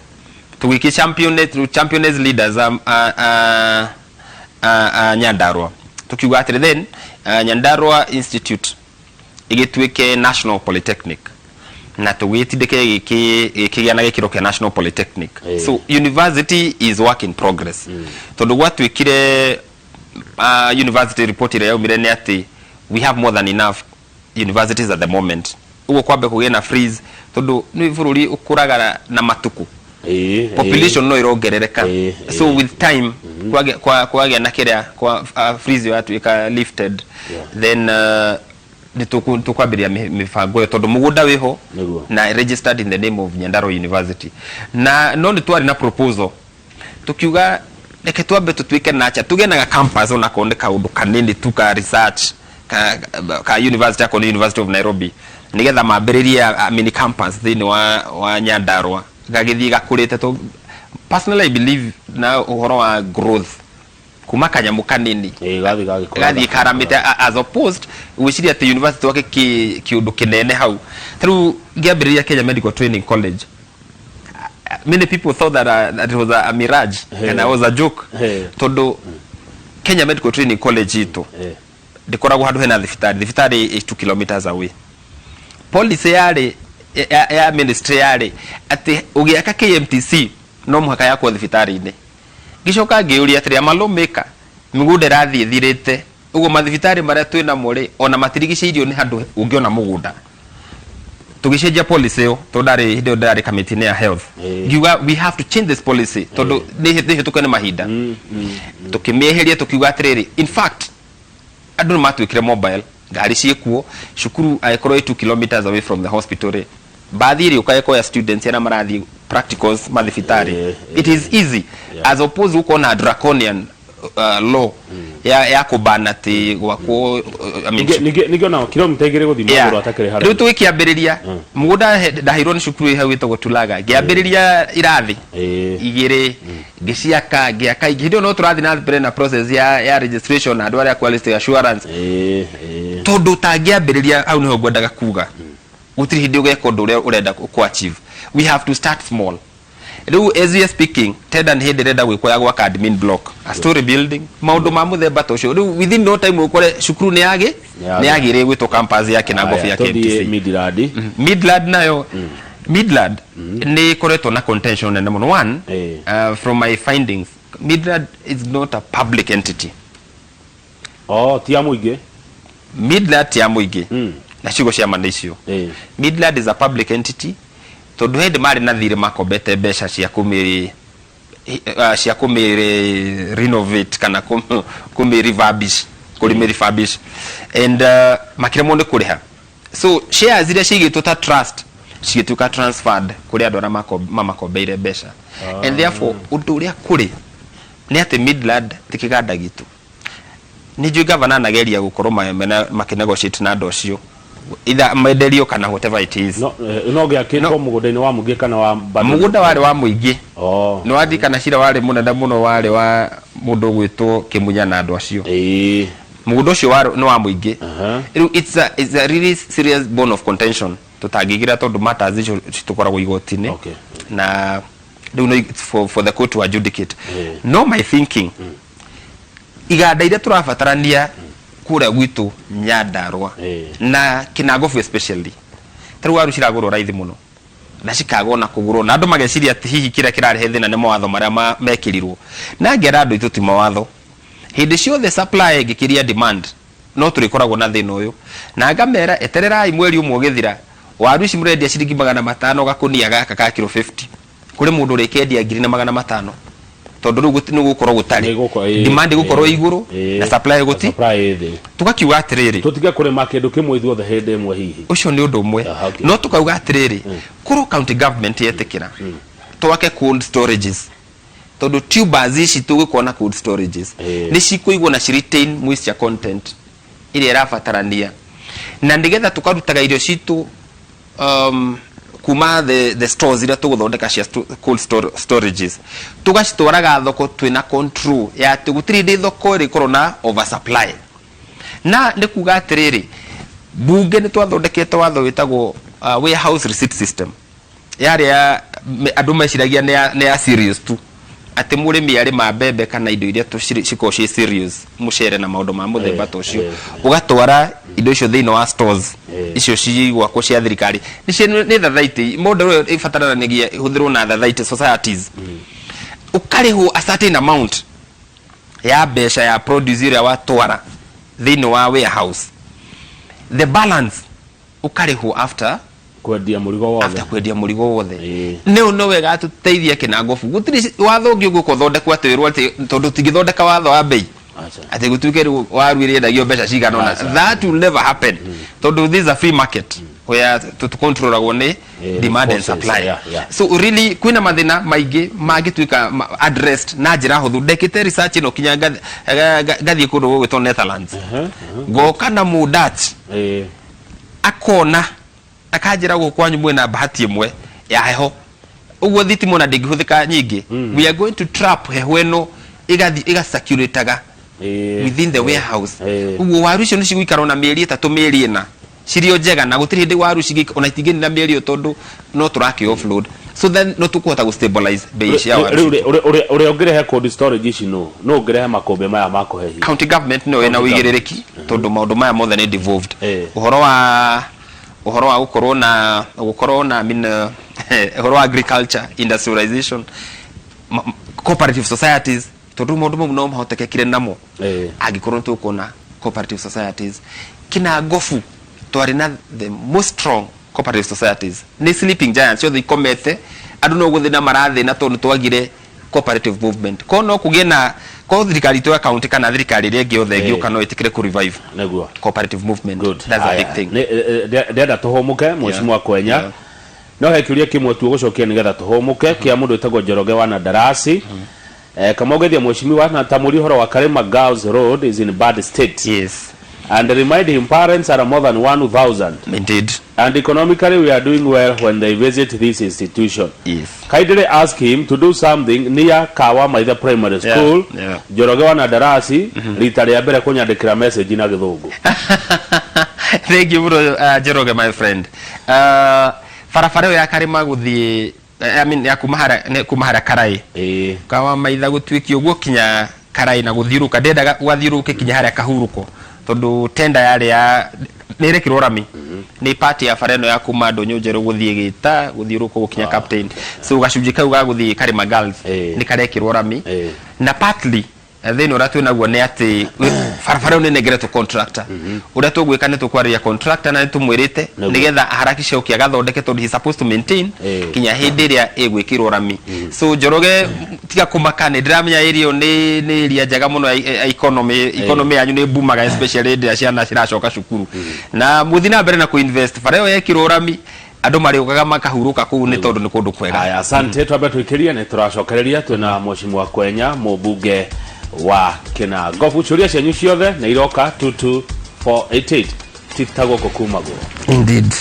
tũgĩkĩ champion champion as leaders a, a, a, a, a Nyandarua, tukiuga atĩrĩ then Nyandarua Institute ĩgĩtuĩke National Polytechnic, na tũgĩtindĩke gĩkĩgĩa na gĩkĩro kĩa National Polytechnic. So university is work in progress, tondũ gwatuĩkire university report ĩrĩa yaumire nĩ atĩ we have more than enough universities at the moment. Ũguo kwambe kũgĩe na freeze, tondũ nĩ bũrũri ũkũraga na matukũ, population no ĩrongerereka. So with time kwagĩa na kĩrĩa kwa freeze ĩyo yatuĩka lifted, then nĩ tũkwambĩrĩria mĩbango ĩyo, tondũ mũgũnda wĩho na registered in the name of Nyandarua University. Na no nĩ twarĩ na proposal, tukiuga reke twambe tutuike nacha tugĩe na ga campus, onakorwo nĩ kaũndũ kanini tu ka research ka university, akorwo nĩ University of Nairobi, nigetha mambĩrĩrie a mini campus thĩinĩ wa Nyandarua, gagĩthiĩ gakũrĩte. To personally I believe na ũhoro wa growth kuma kanyamũ kanini gathiĩ gagĩkũraga. Gathiĩ karamĩte, as opposed gwĩciria atĩ university wake kĩũndũ kĩnene hau. Tarĩu ngĩambĩrĩria Kenya Medical Training College, many people thought that it was a mirage and it was a joke, tondũ Kenya Medical Training College itũ ndĩkoragwo handũ hena thibitarĩ. Thibitarĩ is 2 kilometers away. Policy yarĩ ya ministry yarĩ atĩ ũgĩaka KMTC no mũhaka yakwo thibitarĩ-inĩ. Ngĩcoka ngĩũria atĩrĩ, ama lawmaker, mĩgũnda ĩrathiĩ ĩthirĩte ũguo, mathibitarĩ marĩa twĩ namo rĩ, ona matirigicĩirio nĩ handũ ũngĩona mũgũnda? Tũgĩcenjia policy ĩyo, tondũ ndarĩ hĩndĩ ĩyo ndarĩ kamĩtĩ-inĩ ya health. Ngiuga we have to change this policy, tondũ nĩ hĩtũke nĩ mahinda. Tũkĩmĩeheria, tũkiuga atĩrĩrĩ, in fact andũ nĩ matuĩkire mobile, ngari ciĩkuo, cukuru angĩkorwo ĩ 2 kilometers away from the hospital rĩ, mbathi ĩrĩũka ĩkoya students arĩa marathiĩ practicals mathibitarĩ. It is easy, as opposed gũkorwo na draconian law ya kũbana atĩ gwakwo, I mean, Ningĩ ona kilomita 2 gũthiĩ magũrũ atakĩrĩ rĩu haraihu. Tũgĩkĩambĩrĩria mũgũnda, ndaheirwo nĩ cukuru ĩ hau ĩtagwo Tulaga, ngĩambĩrĩria irathi 2, ngĩciaka, ngĩaka ingĩ. Hĩndĩ ĩyo no tũrathiĩ na mbere na process ya registration na andũ arĩa quality assurance, tondũ ũtangĩambĩrĩria hau, nĩho ngwendaga kuga, gũtirĩ hĩndĩ ũgeka ũndũ ũrĩa ũrenda ku achieve. We have to start small. Rĩu as we are speaking, tender nĩ hĩndĩ ĩrenda gwĩkwo ya gwaka admin block, a story building, maũndũ ma mũthemba ta ũcio. Rĩu within no time ũkore cukuru nĩ yagĩ Nĩ nĩ yagĩrĩ gwĩtwo campus ya Kinangofu ya Tũthiĩ KMTC. Midland. Midland nayo, Midland nĩ ĩkoretwo na contention nene mũno. One, from my findings, Midland is not a public entity. Oh, ti ya mũingĩ. Midland ti ya mũingĩ. Na ciugo cia ma nĩ icio. Midland is a public entity, tondũ hĩndĩ marĩ na thirĩ, makombete mbeca cia kũmĩ renovate kana kũmĩ refurbish, kũrĩmĩ refurbish, and makĩremwo nĩ kũrĩha. So shares iria ciigĩtwo ta trust cigĩtuĩka transferred kũrĩ andũ arĩa mamakombeire mbeca, and therefore ũndũ ũrĩa kũrĩ nĩ atĩ Midland ti kĩganda gitũ. Nĩ njũĩ gavana anageria gũkorwo makĩnegotiate na andũ acio, either menderio kana whatever it is. No gĩakĩtwo mũgũnda-inĩ wa mũingĩ kana wa bado? Mũgũnda warĩ wa mũingĩ. Oh. Nĩ waririkana cira warĩ mũnene mũno, warĩ wa mũndũ ũgwĩtwo Kĩmunya na andũ acio? Mũgũnda ũcio warĩ nĩ wa mũingĩ. Rĩu it's a really serious bone of contention tũtangĩgira, tondũ matters icio citũkoragwo igoti-inĩ, na rĩu no it's for the court to adjudicate. No my thinking, iganda iria tũrabatarania kũrĩa gwitũ Nyandarua na Kinangofu especially, tarĩu waru ciragũrwo raithi mũno na cikagwo na kũgũrwo, na andũ mageciria atĩ hihi kĩrĩa kĩrarehe thĩna nĩ mawatho marĩa mekĩrirwo. Na ngera andũ aitũ ti mawatho, hĩndĩ ciothe supply ĩngĩkĩria demand no tũrĩkoragwo na thĩna ũyũ. Na ngamera, etererai mweri ũmwe ũgĩthira, waru ici mũrendia ciringi 500 gakũnia gaka ka kiro 50, kũrĩ mũndũ ũrĩkendia 1500, tondũ rĩu nĩ gũkorwo gũtarĩ demand, ĩgũkorwo igũrũ na supply gũti supply ĩ thĩ. Tũgakiuga atĩrĩrĩ, tũtige kũrĩma kĩndũ kĩmwe ithuothe hĩndĩ ĩmwe hihi. Ũcio nĩ ũndũ ũmwe. No tũkauga atĩrĩrĩ, korwo county government yetĩkĩra twake cold storages, tondũ tubers ici tũgĩkorwo na cold storages nĩ cikũigwo na ci retain moisture content ĩrĩa ĩrabatarania, na nĩgetha tũkarutaga irio citũ kuma the stores iria tũgũthondeka cia cold storages, tũgacitwaraga thoko twĩna control ya atĩ gũtirĩ hĩndĩ thoko ĩrĩkorwo na oversupply. Na nĩ kuga atĩrĩrĩ, bunge nĩ twathondekete watho wĩtagwo warehouse receipt system, yarĩ ya Andũ meciragia nĩ ya cereals tu, atĩ mũrĩmi arĩma mbembe kana indo iria cikoragwo ciĩ cereals, mũcere na maũndũ ma mũthemba ta ũcio, ũgatwara indo icio thĩinĩ wa stores icio cigwakwo cia thirikari. Nĩ thathaitĩ model ĩyo ĩbataranagia ĩhũthĩrwo na thathaitĩ societies, ũkarĩhwo a certain amount ya mbeca ya produce ĩrĩa watwara thĩinĩ wa warehouse, the balance ũkarĩhwo after kwendia mũrigo wothe. After kwendia mũrigo wothe. Nĩũ no wega tũteithie kĩnangobu. Gũtirĩ watho ũngĩ ũgũka ũthondekwo atĩ wĩrwo atĩ tondũ tũtingĩthondeka watho wa mbei atĩ gũtuĩke rĩu waru ĩrĩendagio mbeca cigana ũna. That will never happen, tondũ this is a free market where tũcontrolagwo nĩ demand and forces, supply. So really kwĩna mathĩna maingĩ mangĩtuĩka addressed na njĩra hũthũ. Ndekĩte research ĩno kinya ngathiĩ kũndũ gũgwĩtwo Netherlands, ngoka na mũ Dutch, akona akanjĩra, gũkũ kwanyu mwĩna bahati ĩmwe ya heho ũguo, thitima ona ndĩngĩhũthĩka nyingĩ. We are going to trap heho ĩno, ĩgathiĩ ĩgacirculataga within the warehouse. Ũguo waru icio nĩ cigũikara ona mĩeri 3, mĩeri 4 cirĩ o njega, na gũtirĩ hĩndĩ waru ona itingĩnina mĩeri ĩyo, tondũ no tũrakĩ offload. So then no tũkũhota gũ stabilize bei cia waru Rĩu citũ. Ũrĩa ũngĩrehe cold storage ici, nũ ũngĩrehe makũmbĩ maya ma kũhehia? County government nĩyo ĩna County ũigĩrĩrĩki, tondũ maũndũ maya mothe nĩ devolved. Ũhoro wa gũkorwo na I mean, ũhoro wa agriculture, industrialization, cooperative societies, tondũ maũndũ mau no mahotekekire namo angĩkorwo nĩ tũkuona cooperative societies. Kina ngobu twarĩ na the most strong cooperative societies, nĩ sleeping giants ciothe ikomete. Andũ no gũthĩna marathĩna tondũ nĩ twagire cooperative movement. Ko no kũgĩe na ko thirikari itũ ya county kana thirikari ĩrĩa ĩngĩ yothe ĩngĩũka no ĩtĩkĩre kũ revive cooperative movement. Good. That's a big Haya. thing. Ndĩrenda tũhũmũke, mheshimiwa Kwenya. No he kĩũria kĩmwe tu ũgũcokia nĩgetha tũhũmũke, kĩa mũndũ wĩtagwo Njoroge wa Nadarasi. Kamogethia mheshimiwa na tamũri ũhoro wa Karima Girls Road is in bad state and remind him parents are more than 1000 and economically we are doing well when they visit this institution. Kindly ask him to do something near Kawa Maitha Primary School. Njoroge wa Nadarasi, rita rĩa mbere kũnyandĩkĩra message na Gĩthũngũ. Thank you bro, Njoroge my friend. Barabara ĩyo ya Karima gũthiĩ, I mean, ya kuma harĩa nĩ kuma harĩa Karai Kawa Maitha gũtuĩkia ũguo kinya Karai na gũthiũrũka, ndendaga gwathiũrũrũke kinya harĩa Kahurũko, tondũ tenda yarĩ ya nĩ ĩrekĩrwo rami, nĩ part ya bara ĩno ya kuma Ndũnyũ Njerũ gũthiĩ Gĩta, gũthiũrũrũka gũkinya Captain. So gacunjĩ kau ga gũthiĩ Karima Girls nĩ karekĩrwo rami. Na partly thĩna ũrĩa twĩ naguo nĩ atĩ barabara ĩyo nĩ ĩnengeretwo contractor. Ũrĩa tũgwĩka nĩ tũkwarĩria contractor na nĩ tũmwĩrĩte nĩgetha aharakishe ũke agathondeke, tondũ he supposed to maintain kinya hĩndĩ ĩrĩa ĩgwĩkĩrwo rami. So Njoroge, tiga kũmaka, nĩ ndĩramenya area ĩyo nĩ area njega mũno ya economy. Economy yanyu nĩ bumaga, especially hĩndĩ ĩrĩa ciana ciracoka cukuru, na mũthiĩ na mbere na kũinvest. Bara ĩyo yekĩrwo rami, andũ marĩũkaga makahurũka kũu, nĩ tondũ nĩ kũndũ kwega. Haya, asante. Twambe twikirie, nĩ tũracokereria twĩna mheshimiwa Kwenya, mũmbunge wa Kĩnangobu. Ciũria cianyu ciothe nĩ iroka 22488, ti ta gũkũ kumagwo. Indeed.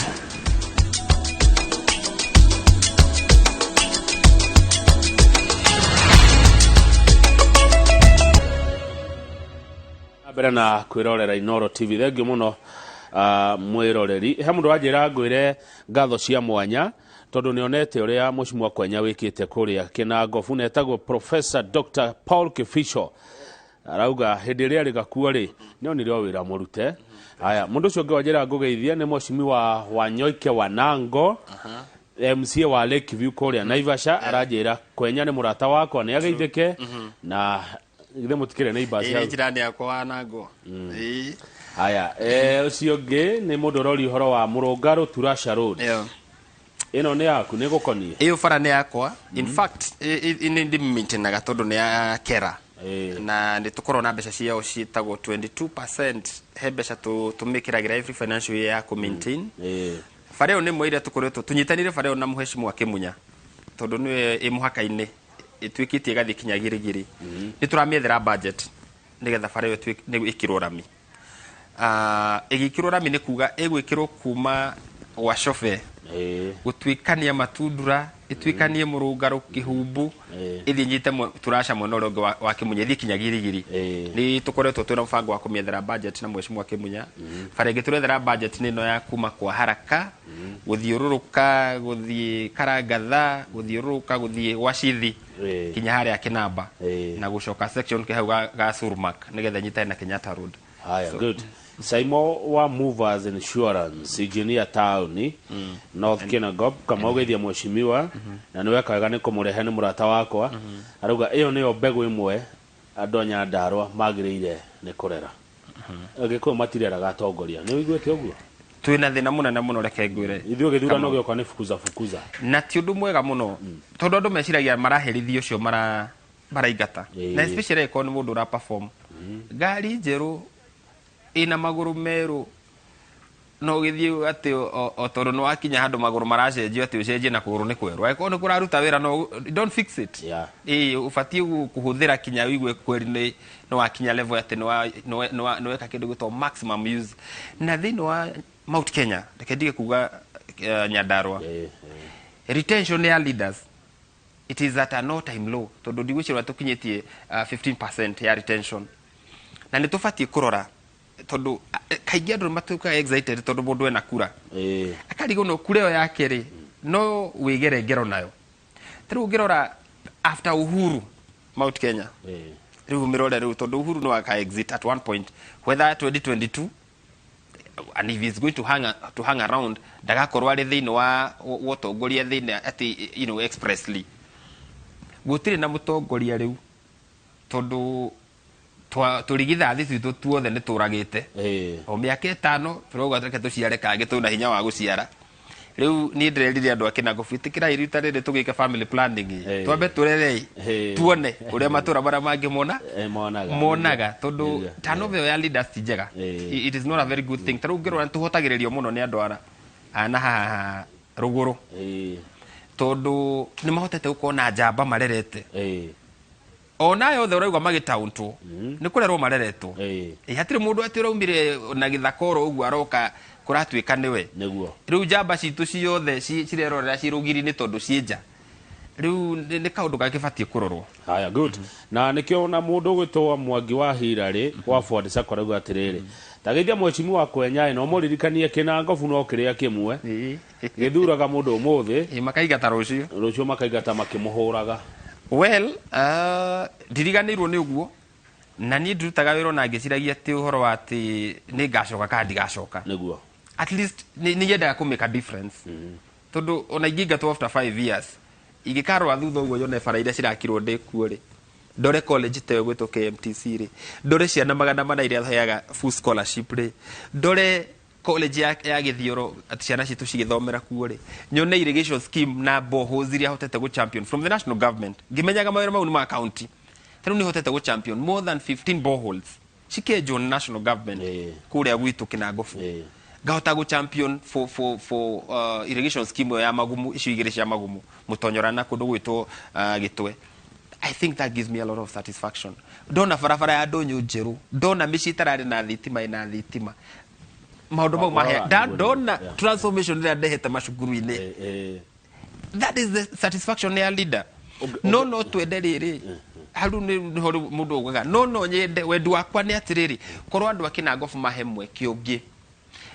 Na mbere na kwĩrorera Inoro TV. Thengiũ mũno, mwĩroreri. He mũndũ wanjĩra ngwĩre ngatho cia mwanya tondũ nĩ onete ũrĩa mheshimiwa Kwenya wĩkĩte kũrĩa Kĩnangobu, na etagwo Professor Dr. Paul Kificho. Arauga hĩndĩ ĩrĩa arĩ gakuo rĩ, nĩ onire o wĩra mũrute. Haya, mũndũ ũcio ũngĩ wanjĩra ngũgeithie nĩ mheshimiwa Wanyoike Wanango, MCA wa Lakeview kũrĩa Naivasha. Aranjĩra Kwenya nĩ mũrata wakwa, nĩ ageithĩke na githĩ mũtikĩrĩ neighbors Ĩĩ, hau? Nĩ njirani yakwa Wanango. Ĩĩ. Haya, ũcio ũngĩ nĩ mũndũ ũroria ũhoro wa Mũrũngarũ Turasha Road. Ĩno nĩ yaku, nĩ gũkoniĩ? Ĩyo bara nĩ yakwa. In fact, nĩ ndĩmĩmaintainaga tondũ nĩ ya kera na nĩ tũkoragwo na mbeca ciao ciĩtagwo 22%. He mbeca tũmĩkĩragĩra every financial year ya kũ-maintain bara ĩyo. Nĩ ĩmwe ĩrĩa tũkoretwo tũnyitanĩire bara ĩyo na mũheshimiwa Kĩmunya, tondũ nĩwe ĩ mũhaka-inĩ, ĩtuĩkĩtie ĩgathiĩ kinya Girigiri. Nĩ tũramĩethera budget nĩgetha bara ĩyo nĩ ĩkĩrwo rami. Ĩgĩkĩrwo rami nĩ kuga ĩgwĩkĩrwo kuma gwa Shobe. Gũtuĩkania Matundura, ĩtuĩkanie Mũrũngarũ, Kĩhumbu, ĩthiĩ ĩnyite Turasha mwena ũrĩa ũngĩ wa Kĩmunya, ĩthiĩ kinya Girigiri. Nĩ tũkoretwo twĩna mũbango wa kũmĩethera budget na Mheshimiwa Kĩmunya. Bara ĩngĩ tũrethera budget nĩ ĩno ya kuma kwa Haraka, gũthiũrũrũka, gũthiĩ Karangatha, gũthiũrũrũka, gũthiĩ gwa Cithi, kinya harĩa Kĩnamba, na gũcoka section ke hau ga Surmak, nĩgetha ĩnyitane na Kenyatta Road. Haya, good. Saimo wa Movers Insurance, engineer taũni, North Kinangop, kama ũgeithia mheshimiwa, na nĩ weka wega nĩ kũmũrehe nĩ mũrata wakwa. Arauga ĩyo nĩyo mbegũ ĩmwe andũ a Nyandarua magĩrĩire nĩ kũrera. Agĩkũyũ matireraga atongoria. Nĩ ũiguĩte ũguo? Twĩna thĩna mũnene mũno, reke ngwĩre. Ithuĩ gĩthurano Kamau. gĩoka nĩ fukuza fukuza. Na ti ũndũ mwega mũno, tondũ andũ meciragia maraherithia ũcio maraingata. Na especially angĩkorwo nĩ mũndũ ũra perform. Ngari njerũ ĩna magũrũ merũ no ũgĩthiĩ atĩ o tondũ nĩ wakinya handũ magũrũ maracenjio atĩ ũcenjie na kũgũrũ nĩ kwerũ. Angĩkorwo nĩ kũraruta wĩra no don't fix it. Ĩĩ, ũbatiĩ kũhũthĩra kinya ũigue kweri nĩ wakinya level atĩ nĩ weka kĩndũ gĩtagwo maximum use. Na thĩinĩ wa Mount Kenya, reke ndige kuga Nyandarua, retention ya leaders it is at an all time low, tondũ ndigwĩciria tũkinyĩtie 15% ya retention, na nĩ tũbatiĩ kũrora, tondũ kaingĩ andũ nĩ matuĩkaga excited tondũ mũndũ ena kura, akarigwo no kura ĩyo yake rĩ no wĩgere ngero nayo. Ta rĩu ũngĩrora after Uhuru, Mount Kenya, rĩu mĩrore rĩu, tondũ Uhuru no aka exit at one point, whether 2022, and if he's going to hang around, ndagakorwo arĩ thĩinĩ wa ũtongoria thĩinĩ atĩ expressly gũtirĩ na mũtongoria rĩu, tondũ tũrigithathi twitũ tuothe nĩ tũragĩte. O mĩaka 5 tũrauga reke tũciare kangĩ, twĩna hinya wa gũciara. Rĩu niĩ ndĩrerire andũ a Kĩnangobu, ĩtĩkĩrai rita rĩrĩ tũgĩke family planning. Twambe tũrerei, tuone ũrĩa matũra marĩa mangĩ mona Monaga. monaga, tondũ turnover ĩyo ya leaders ti njega. It is not a very good thing. Ta rĩu ũngĩrora nĩ tũhotagĩrĩrio mũno nĩ andũ a na haha rũgũrũ, tondũ nĩ mahotete gũkorwo na njamba marerete. Ona aya othe ũraigua magĩtauntwo nĩ kũrerwo mareretwo. Ĩ, hatirĩ mũndũ atĩ ũraumire na gĩthaka oro ũguo aroka kũratuĩka nĩwe. Rĩu njamba citũ ciothe cirerorera ciĩ rũgiri-inĩ tondũ ciĩ nja. Rĩu nĩ kaũndũ gakĩbatiĩ kũrorwo. Haya, good. Na nĩkĩo na mũndũ ũgwĩtwo Mwangi wa Hirarĩ wa Ford Sacco arauga atĩrĩrĩ, tageithia mheshimiwa Kwenyaĩ na ũmũririkanie Kĩnangobu no kĩrĩa kĩmwe gĩthuraga mũndũ ũmũthĩ, Ĩ, makaingata rũciũ. Rũciũ makaingata makĩmũhũraga. Well, ndiriganĩirwo nĩ ũguo, na niĩ ndirutaga wĩra ona ngĩciragia atĩ ũhoro wa atĩ nĩ ngacoka kana ndigacoka. At least nĩ nyendaga kũ make a difference, tondũ ona ingĩingatwo after 5 years, ingĩkarora thutha ũguo nyone bara iria cirakirwo ndĩ kuo rĩ, ndore college ta ĩyo ĩgwĩtwo KMTC rĩ, ndore ciana 400 iria heaga full scholarship rĩ, ndore college ya Gĩthioro atĩ ciana citũ cigĩthomera kuo rĩ, nyone irrigation scheme na boreholes iria hotete gũ champion from the national government, ngĩmenyaga mawĩra mau nĩ ma county. Ta rĩu nĩ hotete gũ champion more than 15 boreholes cikĩenjwo nĩ national government kũrĩa gwitũ Kĩnangobu. Ngahota gũ champion for irrigation scheme ĩyo ya Magumu, icio igĩrĩ cia Magumu, Mũtonyora na kũndũ gwĩtwo Gĩtwe. I think that gives me a lot of satisfaction. Ndona barabara ya ndũnyũ njerũ, ndona mĩciĩ ĩtararĩ na thitima ĩna thitima, maũndũ mau mahe Warora, nĩguo, ndona transformation ĩrĩa ndehete macukuru-inĩ, that is the satisfaction ya leader. No twende rĩrĩ hau nĩ nĩho rĩu mũndũ augaga no nyende, wendi wakwa nĩ atĩrĩrĩ, korwo andũ a Kĩnangobu mahe mweke ũngĩ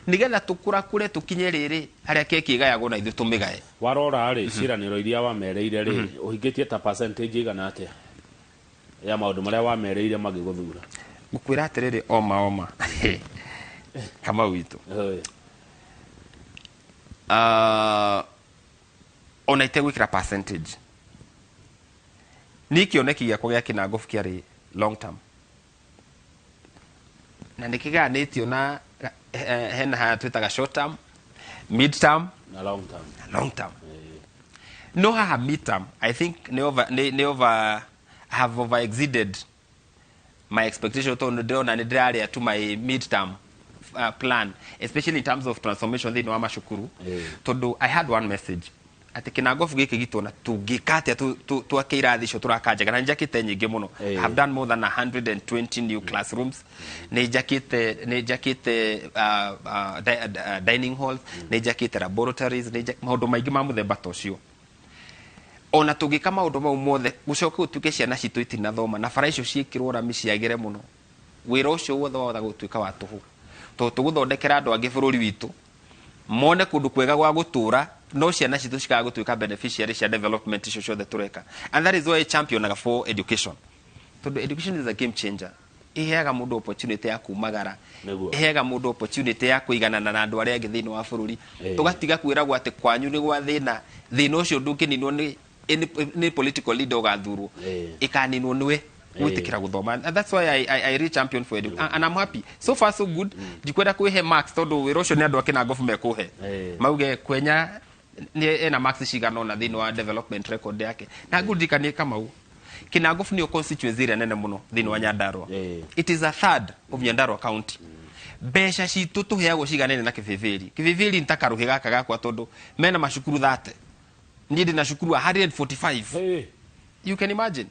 nĩgetha tũkũrakũre tũkinye rĩrĩ harĩa keki ĩgayagwo na ithuĩ tũmĩgaye. Warora rĩ, ciĩranĩro iria wamereire rĩ, ũhingĩtie ta percentage ĩigana atĩa ya maũndũ marĩa wamereire magĩgũthura? Ngũkwĩra atĩrĩrĩ, oma oma Kamau witũ, ona itegwĩkĩra percentage, niĩ kĩoneki gĩakwa gĩa Kĩnangobu kĩarĩ long term na nĩ kĩgayanĩtio na hena haya twĩtaga short term, mid term na long term. Na long term. No haha mid term, I think nĩ over I have over exceeded my expectation, tondũ ndĩrona nĩ ndĩrarĩa to my mid term plan, especially in terms of transformation thĩinĩ wa macukuru, tondũ I had one message. Atĩ kĩnangobu gĩkĩ gitũ ona tũngĩka atĩa twake irathi icio tũraka njega, na nĩ njakĩte nyingĩ mũno. I have done more than 120 new classrooms. Nĩ njakĩte dining halls, nĩ njakĩte laboratories, maũndũ maingĩ ma mũthemba ta ũcio. Ona tũngĩka maũndũ mau mothe, gũcoke gũtuĩke ciana citũ itinathoma na bara icio ciĩkĩrwo rami ciagĩre mũno, wĩra ũcio wothe wahota gũtuĩka wa tũhũ, tondũ tũgũthondekera andũ angĩ bũrũri witũ mone kũndũ kwega gwa gũtũra, no ciana citũ cikaga gũtuĩka beneficiary cia development icio ciothe tũreka. And that is why I championaga for education, tondũ education is a game changer. Iheaga mũndũ opportunity ya kumagara, iheaga mũndũ opportunity ya kũiganana na andũ arĩa angĩ thĩinĩ wa bũrũri. Tũgatiga kwĩragwo atĩ kwanyu nĩ gwa thĩna. Thĩna ũcio ndũngĩninwo nĩ political leader ũgathurwo, ĩkaninwo nĩwe gwĩtĩkĩra gũthoma. And that's why I really champion for education, and I'm happy, so far so good. Ndikwenda kwĩhe marks, tondũ wĩra ũcio nĩ andũ a Kĩnangobu mekũhe, mauge Kwenya nĩ ena marks cigana ũna thĩinĩ wa development record yake. Na ngũririkanie, Kamau, Kĩnangobu nĩyo constituency ĩrĩa nene mũno thĩinĩ wa Nyandarua. It is a third of Nyandarua County. Mbeca citũ tũheagwo ciganaine na Kĩbĩbĩri. Kĩbĩbĩri nĩ ta karũhĩ gaka gakwa, tondũ mena macukuru 30, niĩ ndĩ na cukuru 145. Hey. You can imagine,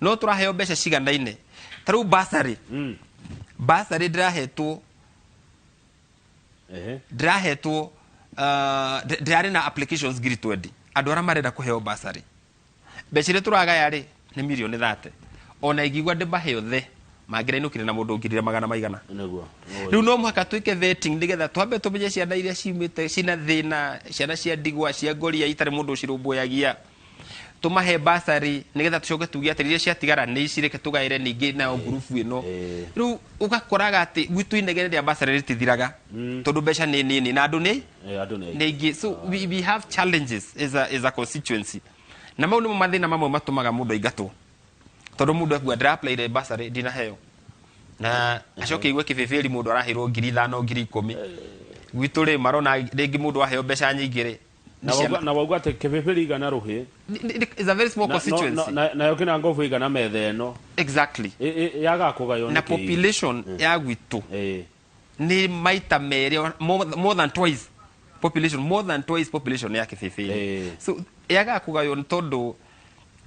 no tũraheo mbeca ciganaine. Ta rĩu bursary, bursary ndĩrahetwo, ndĩrahetwo, ndĩrarĩ na applications 20,000, andũ arĩa marenda kũheo bursary. Mbeca iria tũragaya rĩ nĩ mirioni 30. Ona ingĩigua ndĩmahe othe, mangĩrainũkire na mũndũ ngirire magana maigana. Rĩu no mũhaka twĩke vetting, nĩgetha twambe tũmenye ciana iria ciumĩte cina thĩna, ciana cia ndigwa, cia ngoria itarĩ mũndũ ũcirũmbũyagia, tũmahe bursary, nĩgetha tũcoke tuge atĩ iria ciatigara nĩ ici, reke tũgaĩre ningĩ nayo ngurubu ĩno. Rĩu ũgakoraga atĩ gwitũ inegene rĩa bursary rĩtithiraga, tondũ mbeca nĩ nini na andũ nĩ Andũ nĩ aingĩ. Nĩ aingĩ. So we have challenges as a constituency, na mau nĩmo mathĩna mamwe matũmaga mũndũ aingatwo, tondũ mũndũ akuga, "Ndĩra-applyire bursary, ndinaheo," na acoke igue Kĩbĩbĩri mũndũ araheirwo 5,000, 10,000. Gwitũ rĩ, marona rĩngĩ mũndũ aheo mbeca nyingĩ rĩ, Na na wauga atĩ Kĩbĩbĩri igana rũhĩ. Is a very small constituency. Nayo Kĩnangobu igana metha ĩno. Yagaga kũgaywo Na nĩkĩ? population ya gwitũ nĩ maita merĩ, more than twice population, more than twice population ya Kĩbĩbĩri. So yagaga kũgaywo nĩ tondũ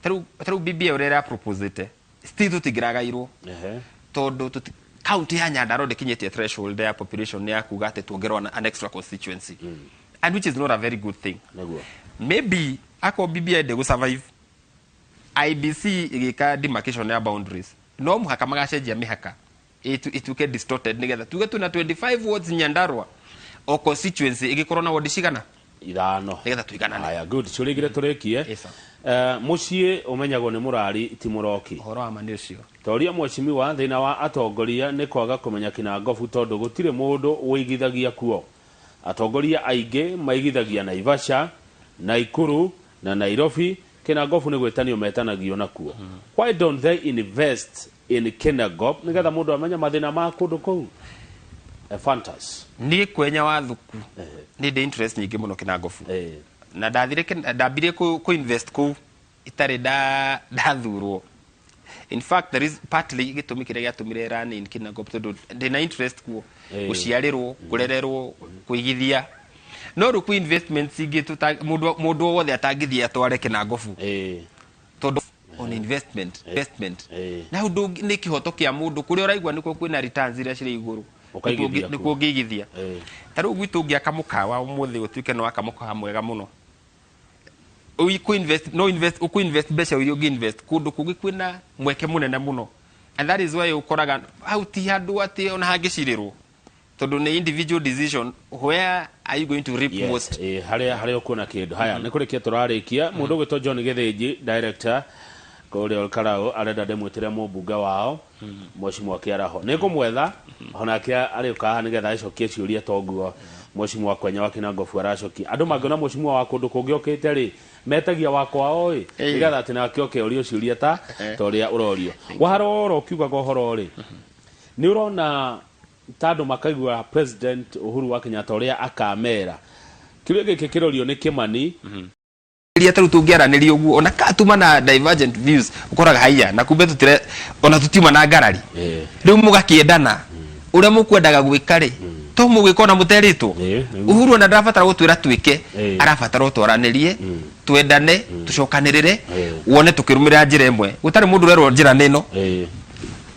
tarĩu BBI ũrĩa ĩraproposĩte, still tũtingĩragairwo, tondũ county ya Nyandarua ndĩkinyĩtie threshold ya population ya kuga atĩ tuongerwo an extra constituency, and which is not a very good thing. Maybe akorwo BBI ndĩgũ survive, IEBC ĩgĩka demarcation ya boundaries, no mũhaka magacenjia mĩhaka ituĩke distorted, nĩgetha tuge twĩna 25 wards Nyandarua, o constituency ĩgĩkorwo na ward cigana, Ithano, nĩgetha tũiganane. Haya, good. Ciũria igĩrĩ tũrĩkie. Yes, sir. Mũciĩ ũmenyagwo nĩ mũrari, ti mũroki. Ũhoro wa ma nĩ ũcio. Toria mheshimiwa, thĩna wa atongoria nĩ kwaga kũmenya Kĩnangobu, tondũ gũtirĩ mũndũ wĩigithagia kuo. Atongoria aingĩ maigithagia Naivasha, Naikuru na Nairobi. Kĩnangobu nĩ gwĩtanio metanagio nakuo. Why don't they invest in Kinangop, nĩgetha mũndũ amenye mathĩna ma kũndũ kũu? Fantas. Niĩ Kwenya wa Thuku, nĩ ndĩ interest nyingĩ mũno Kĩnangobu, na ndathire ndambirie kũ invest kũu itarĩ ndathurwo. In fact, there is partly gĩtũmi kĩrĩa gĩatũmire run in Kinangop, tondũ ndĩna interest kuo, gũciarĩrwo, kũrererwo, kũigithia. No rĩu kwĩ investments ingĩ mũndũ o wothe atangĩthiĩ atware Kĩnangobu, tondũ on investment na hau nĩ kĩhoto kĩa mũndũ, kũrĩa ũraigua nĩkuo kwĩna returns iria cirĩ igũrũ. Ũkaigithia nĩkuo kuo. Ũngĩigithia. Ta rĩu gwitũ ũngĩaka mũkawa ũmũthĩ, ũtuĩke nĩ waka mũkawa mwega mũno, Ũkũ invest, no invest, ũkũ invest mbeca iria ũngĩ invest kũndũ kũngĩ kwĩna mweke mũnene mũno. And that is why ũkoraga hau ti handũ atĩ ona hangĩcirĩrwo, tondũ nĩ individual decision, where are you going to reap most. Harĩa ũkuona kĩndũ. Haya, nĩ kũrĩkia tũrarĩkia. Mũndũ ũgwĩtwo John Gĩthĩnji, director kũrĩa Olkarau, arenda ndĩmwĩtĩre mũmbunge wao, Mheshimiwa Kĩaraho. Nĩ ngũmwetha onake arĩũka haha, nĩgetha acokie ciũria toguo Mheshimiwa Kwenya wa Kĩnangobu aracokia. Andũ mangĩona mheshimiwa wa kũndũ kũngĩ okĩte rĩ, metagia wa kwao ĩ, nĩgetha atĩ nake oke orio ciũria ta ũrĩa ũrorio. Waharora ũkiugaga ũhoro rĩ, nĩ ũrona ta andũ makaigua President Uhuru wa Kenyatta ũrĩa akamera? Kĩũria gĩkĩ kĩrorio nĩ Kĩmani. Iria tarĩu tũngĩaranĩria ũguo, ona ka tuma na divergent views, ũkoraga haiya na kumbe tutire ona tutiuma na ngarari. Rĩu mũgakĩendana ũrĩa mũkwendaga gwĩka rĩ. To mũgwĩka ona mũterĩtwo. Ĩĩ, nĩguo. Uhuru ona ndarabatara gũtwĩra twĩke. Ĩĩ. Arabatara ũtwaranĩrie, twendane, tũcokanĩrĩre, Ĩĩ. wone tũkĩrũmĩrĩra njĩra ĩmwe, gũtarĩ mũndũ ũrerwo njĩra nĩ ĩno,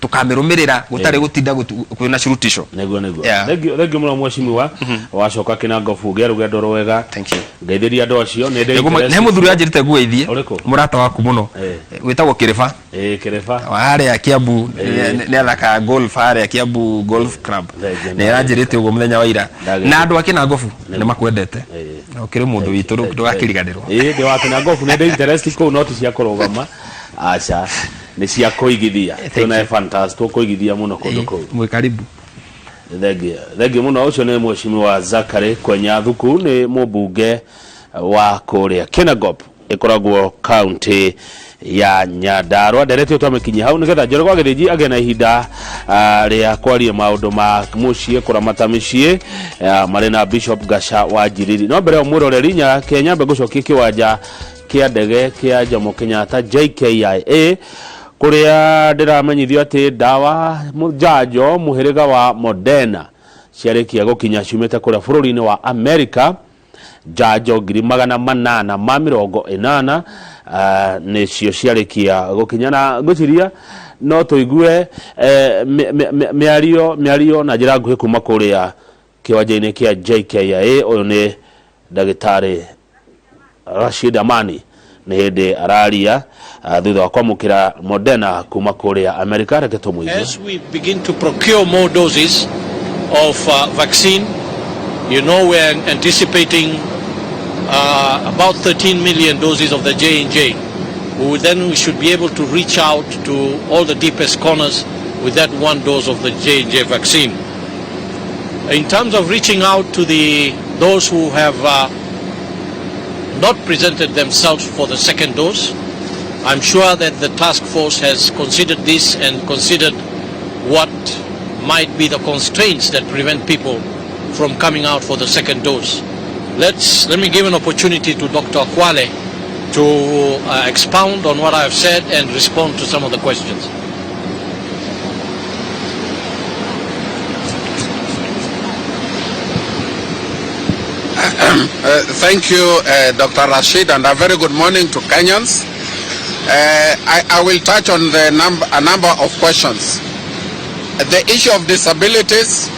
tũkamĩrũmĩrĩra gũtarĩ gũtinda kwĩna shurutisho. Nĩguo, nĩguo. Yeah. Thengiũ, thengiũ mũno mheshimiwa. Wacoka Kĩnangobu gĩa rũgendo rwega. Thank you. Ngeithĩria andũ acio nĩ ndĩ Nĩ mũthuri anjĩrĩte nguo ithie. Ũrĩkũ? Mũrata waku mũno. Wĩtagwo Kĩrĩba. Ĩĩ, Kĩrĩba. Harĩa Kiambu, nĩ athakaga golf harĩa Kiambu Golf Club. Thengiũ. Nĩ aranjĩrĩte ũguo mũthenya wa ira. Ndagĩrĩte. Na andũ a Kĩnangobu nĩ makwendete. Ĩĩ. Na ũkĩrĩ mũndũ witũ, ndũgakĩriganĩrwo. Ĩĩ, ndĩ wa Kĩnangobu, nĩ ndĩ interest kũu, no ti cia kũrũgama, aca, nĩ cia kũigithia. Twĩna Ephantus, tũkũigithia mũno kũndũ kũu. Mwĩ karibu. Thengiũ, thengiũ mũno. Ũcio nĩ mheshimiwa Zachary Kwenya Thuku, nĩ mũmbunge wa kũrĩa Kinangop, ĩkoragwo kaunti ya Nyandarua. Nderetio twamĩkinyia hau nĩgetha Njoroge wa Gĩthĩnji agĩe na ihinda rĩa kwaria maũndũ ma mũciĩ, kũramata mĩciĩ, marĩ na Bishop Gasha wa Njiriri. No mbere ya mwĩroreri nyake nyambe ngũcokie kĩwanja kĩa ndege kĩa Jomo Kenyatta JKIA, kũrĩa ndĩramenyithio atĩ ndawa njanjo mũhĩrĩga wa Moderna ciarĩkia gũkinya ciumĩte kũrĩa bũrũri-inĩ wa America. Njanjo 880,000 nĩcio ciarĩkia gũkinya, na ngwĩciria no tũigue mĩario na njĩra nguhĩ kuma kũrĩa kĩwanja-inĩ kĩa JKIA. Ũyũ nĩ ndagĩtarĩ Rashid Amani, nĩ hĩndĩ araria thutha wa kwamũkĩra Moderna kuma kũrĩa Amerika. Reke tũmũigue. As we begin to procure more doses of vaccine, we're anticipating about 13 million doses of the J&J. Then we should be able to reach out to all the deepest corners with that one dose of the J&J vaccine. In terms of reaching out to those who have not presented themselves for the second dose, I'm sure that the task force has considered this and considered what might be the constraints that prevent people from coming out for the second dose. Let me give an opportunity to Dr. Akhwale to expound on what I have said and respond to some of the questions. Thank you, Dr. Rashid, and a very good morning to Kenyans. I will touch on a number of questions. The issue of disabilities,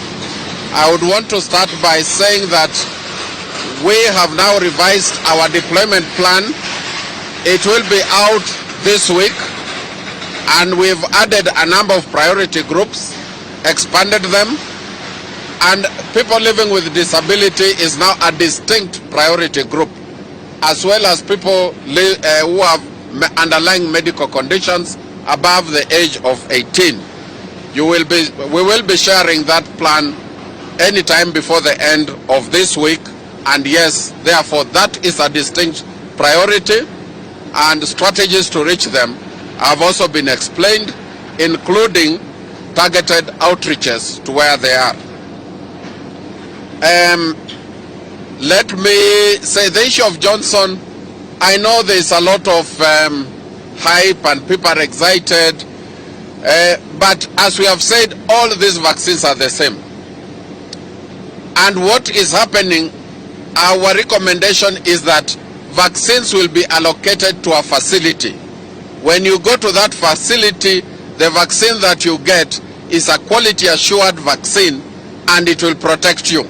I would want to start by saying that we have now revised our deployment plan. It will be out this week, and we've added a number of priority groups, expanded them, and people living with disability is now a distinct priority group, as well as people who have underlying medical conditions above the age of 18. We will be sharing that plan anytime before the end of this week, and yes, therefore that is a distinct priority, and strategies to reach them have also been explained, including targeted outreaches to where they are. Let me say the issue of Johnson, I know there's a lot of hype and people are excited, but as we have said, all these vaccines are the same. And what is happening, our recommendation is that vaccines will be allocated to a facility. When you go to that facility, the vaccine that you get is a quality assured vaccine and it will protect you.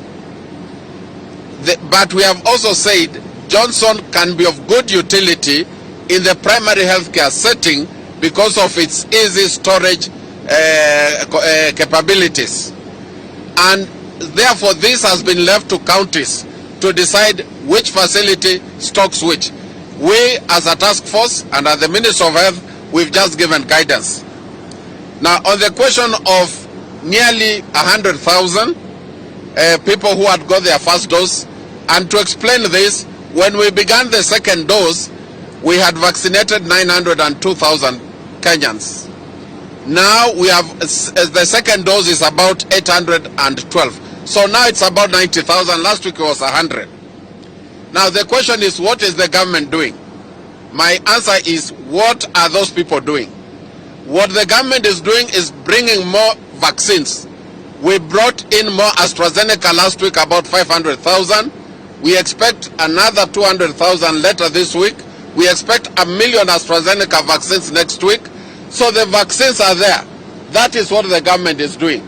But we have also said Johnson can be of good utility in the primary healthcare setting because of its easy storage capabilities. And therefore this has been left to counties to decide which facility stocks which. We as a task force and as the Minister of Health, we've just given guidance. Now on the question of nearly 100,000 people who had got their first dose, and to explain this, when we began the second dose, we had vaccinated 902,000 Kenyans. Now we have, the second dose is about 812. So now it's about 90,000. Last week it was 100. Now the question is, what is the government doing? My answer is, what are those people doing? What the government is doing is bringing more vaccines. We brought in more AstraZeneca last week, about 500,000. We expect another 200,000 later this week. We expect 1 million AstraZeneca vaccines next week. So the vaccines are there. That is what the government is doing.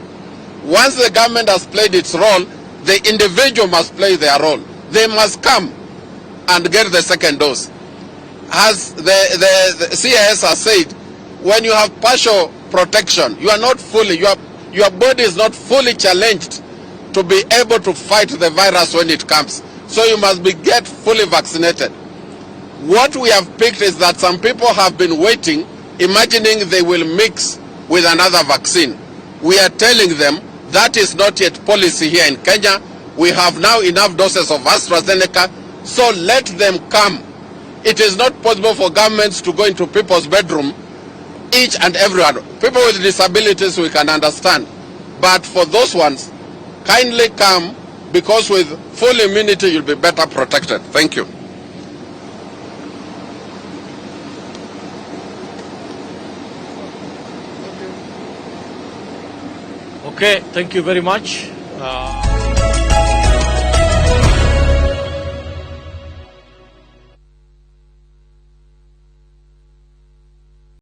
Once the government has played its role, the individual must play their role. They must come and get the second dose. As the CIS has said, when you have partial protection, you are not fully, your body is not fully challenged to be able to fight the virus when it comes. So you must be get fully vaccinated. What we have picked is that some people have been waiting, imagining they will mix with another vaccine. We are telling them that is not yet policy here in Kenya. We have now enough doses of AstraZeneca, so let them come. It is not possible for governments to go into people's bedroom, each and every one. People with disabilities we can understand. But for those ones, kindly come, because with full immunity you'll be better protected. Thank you. Okay, thank you very much.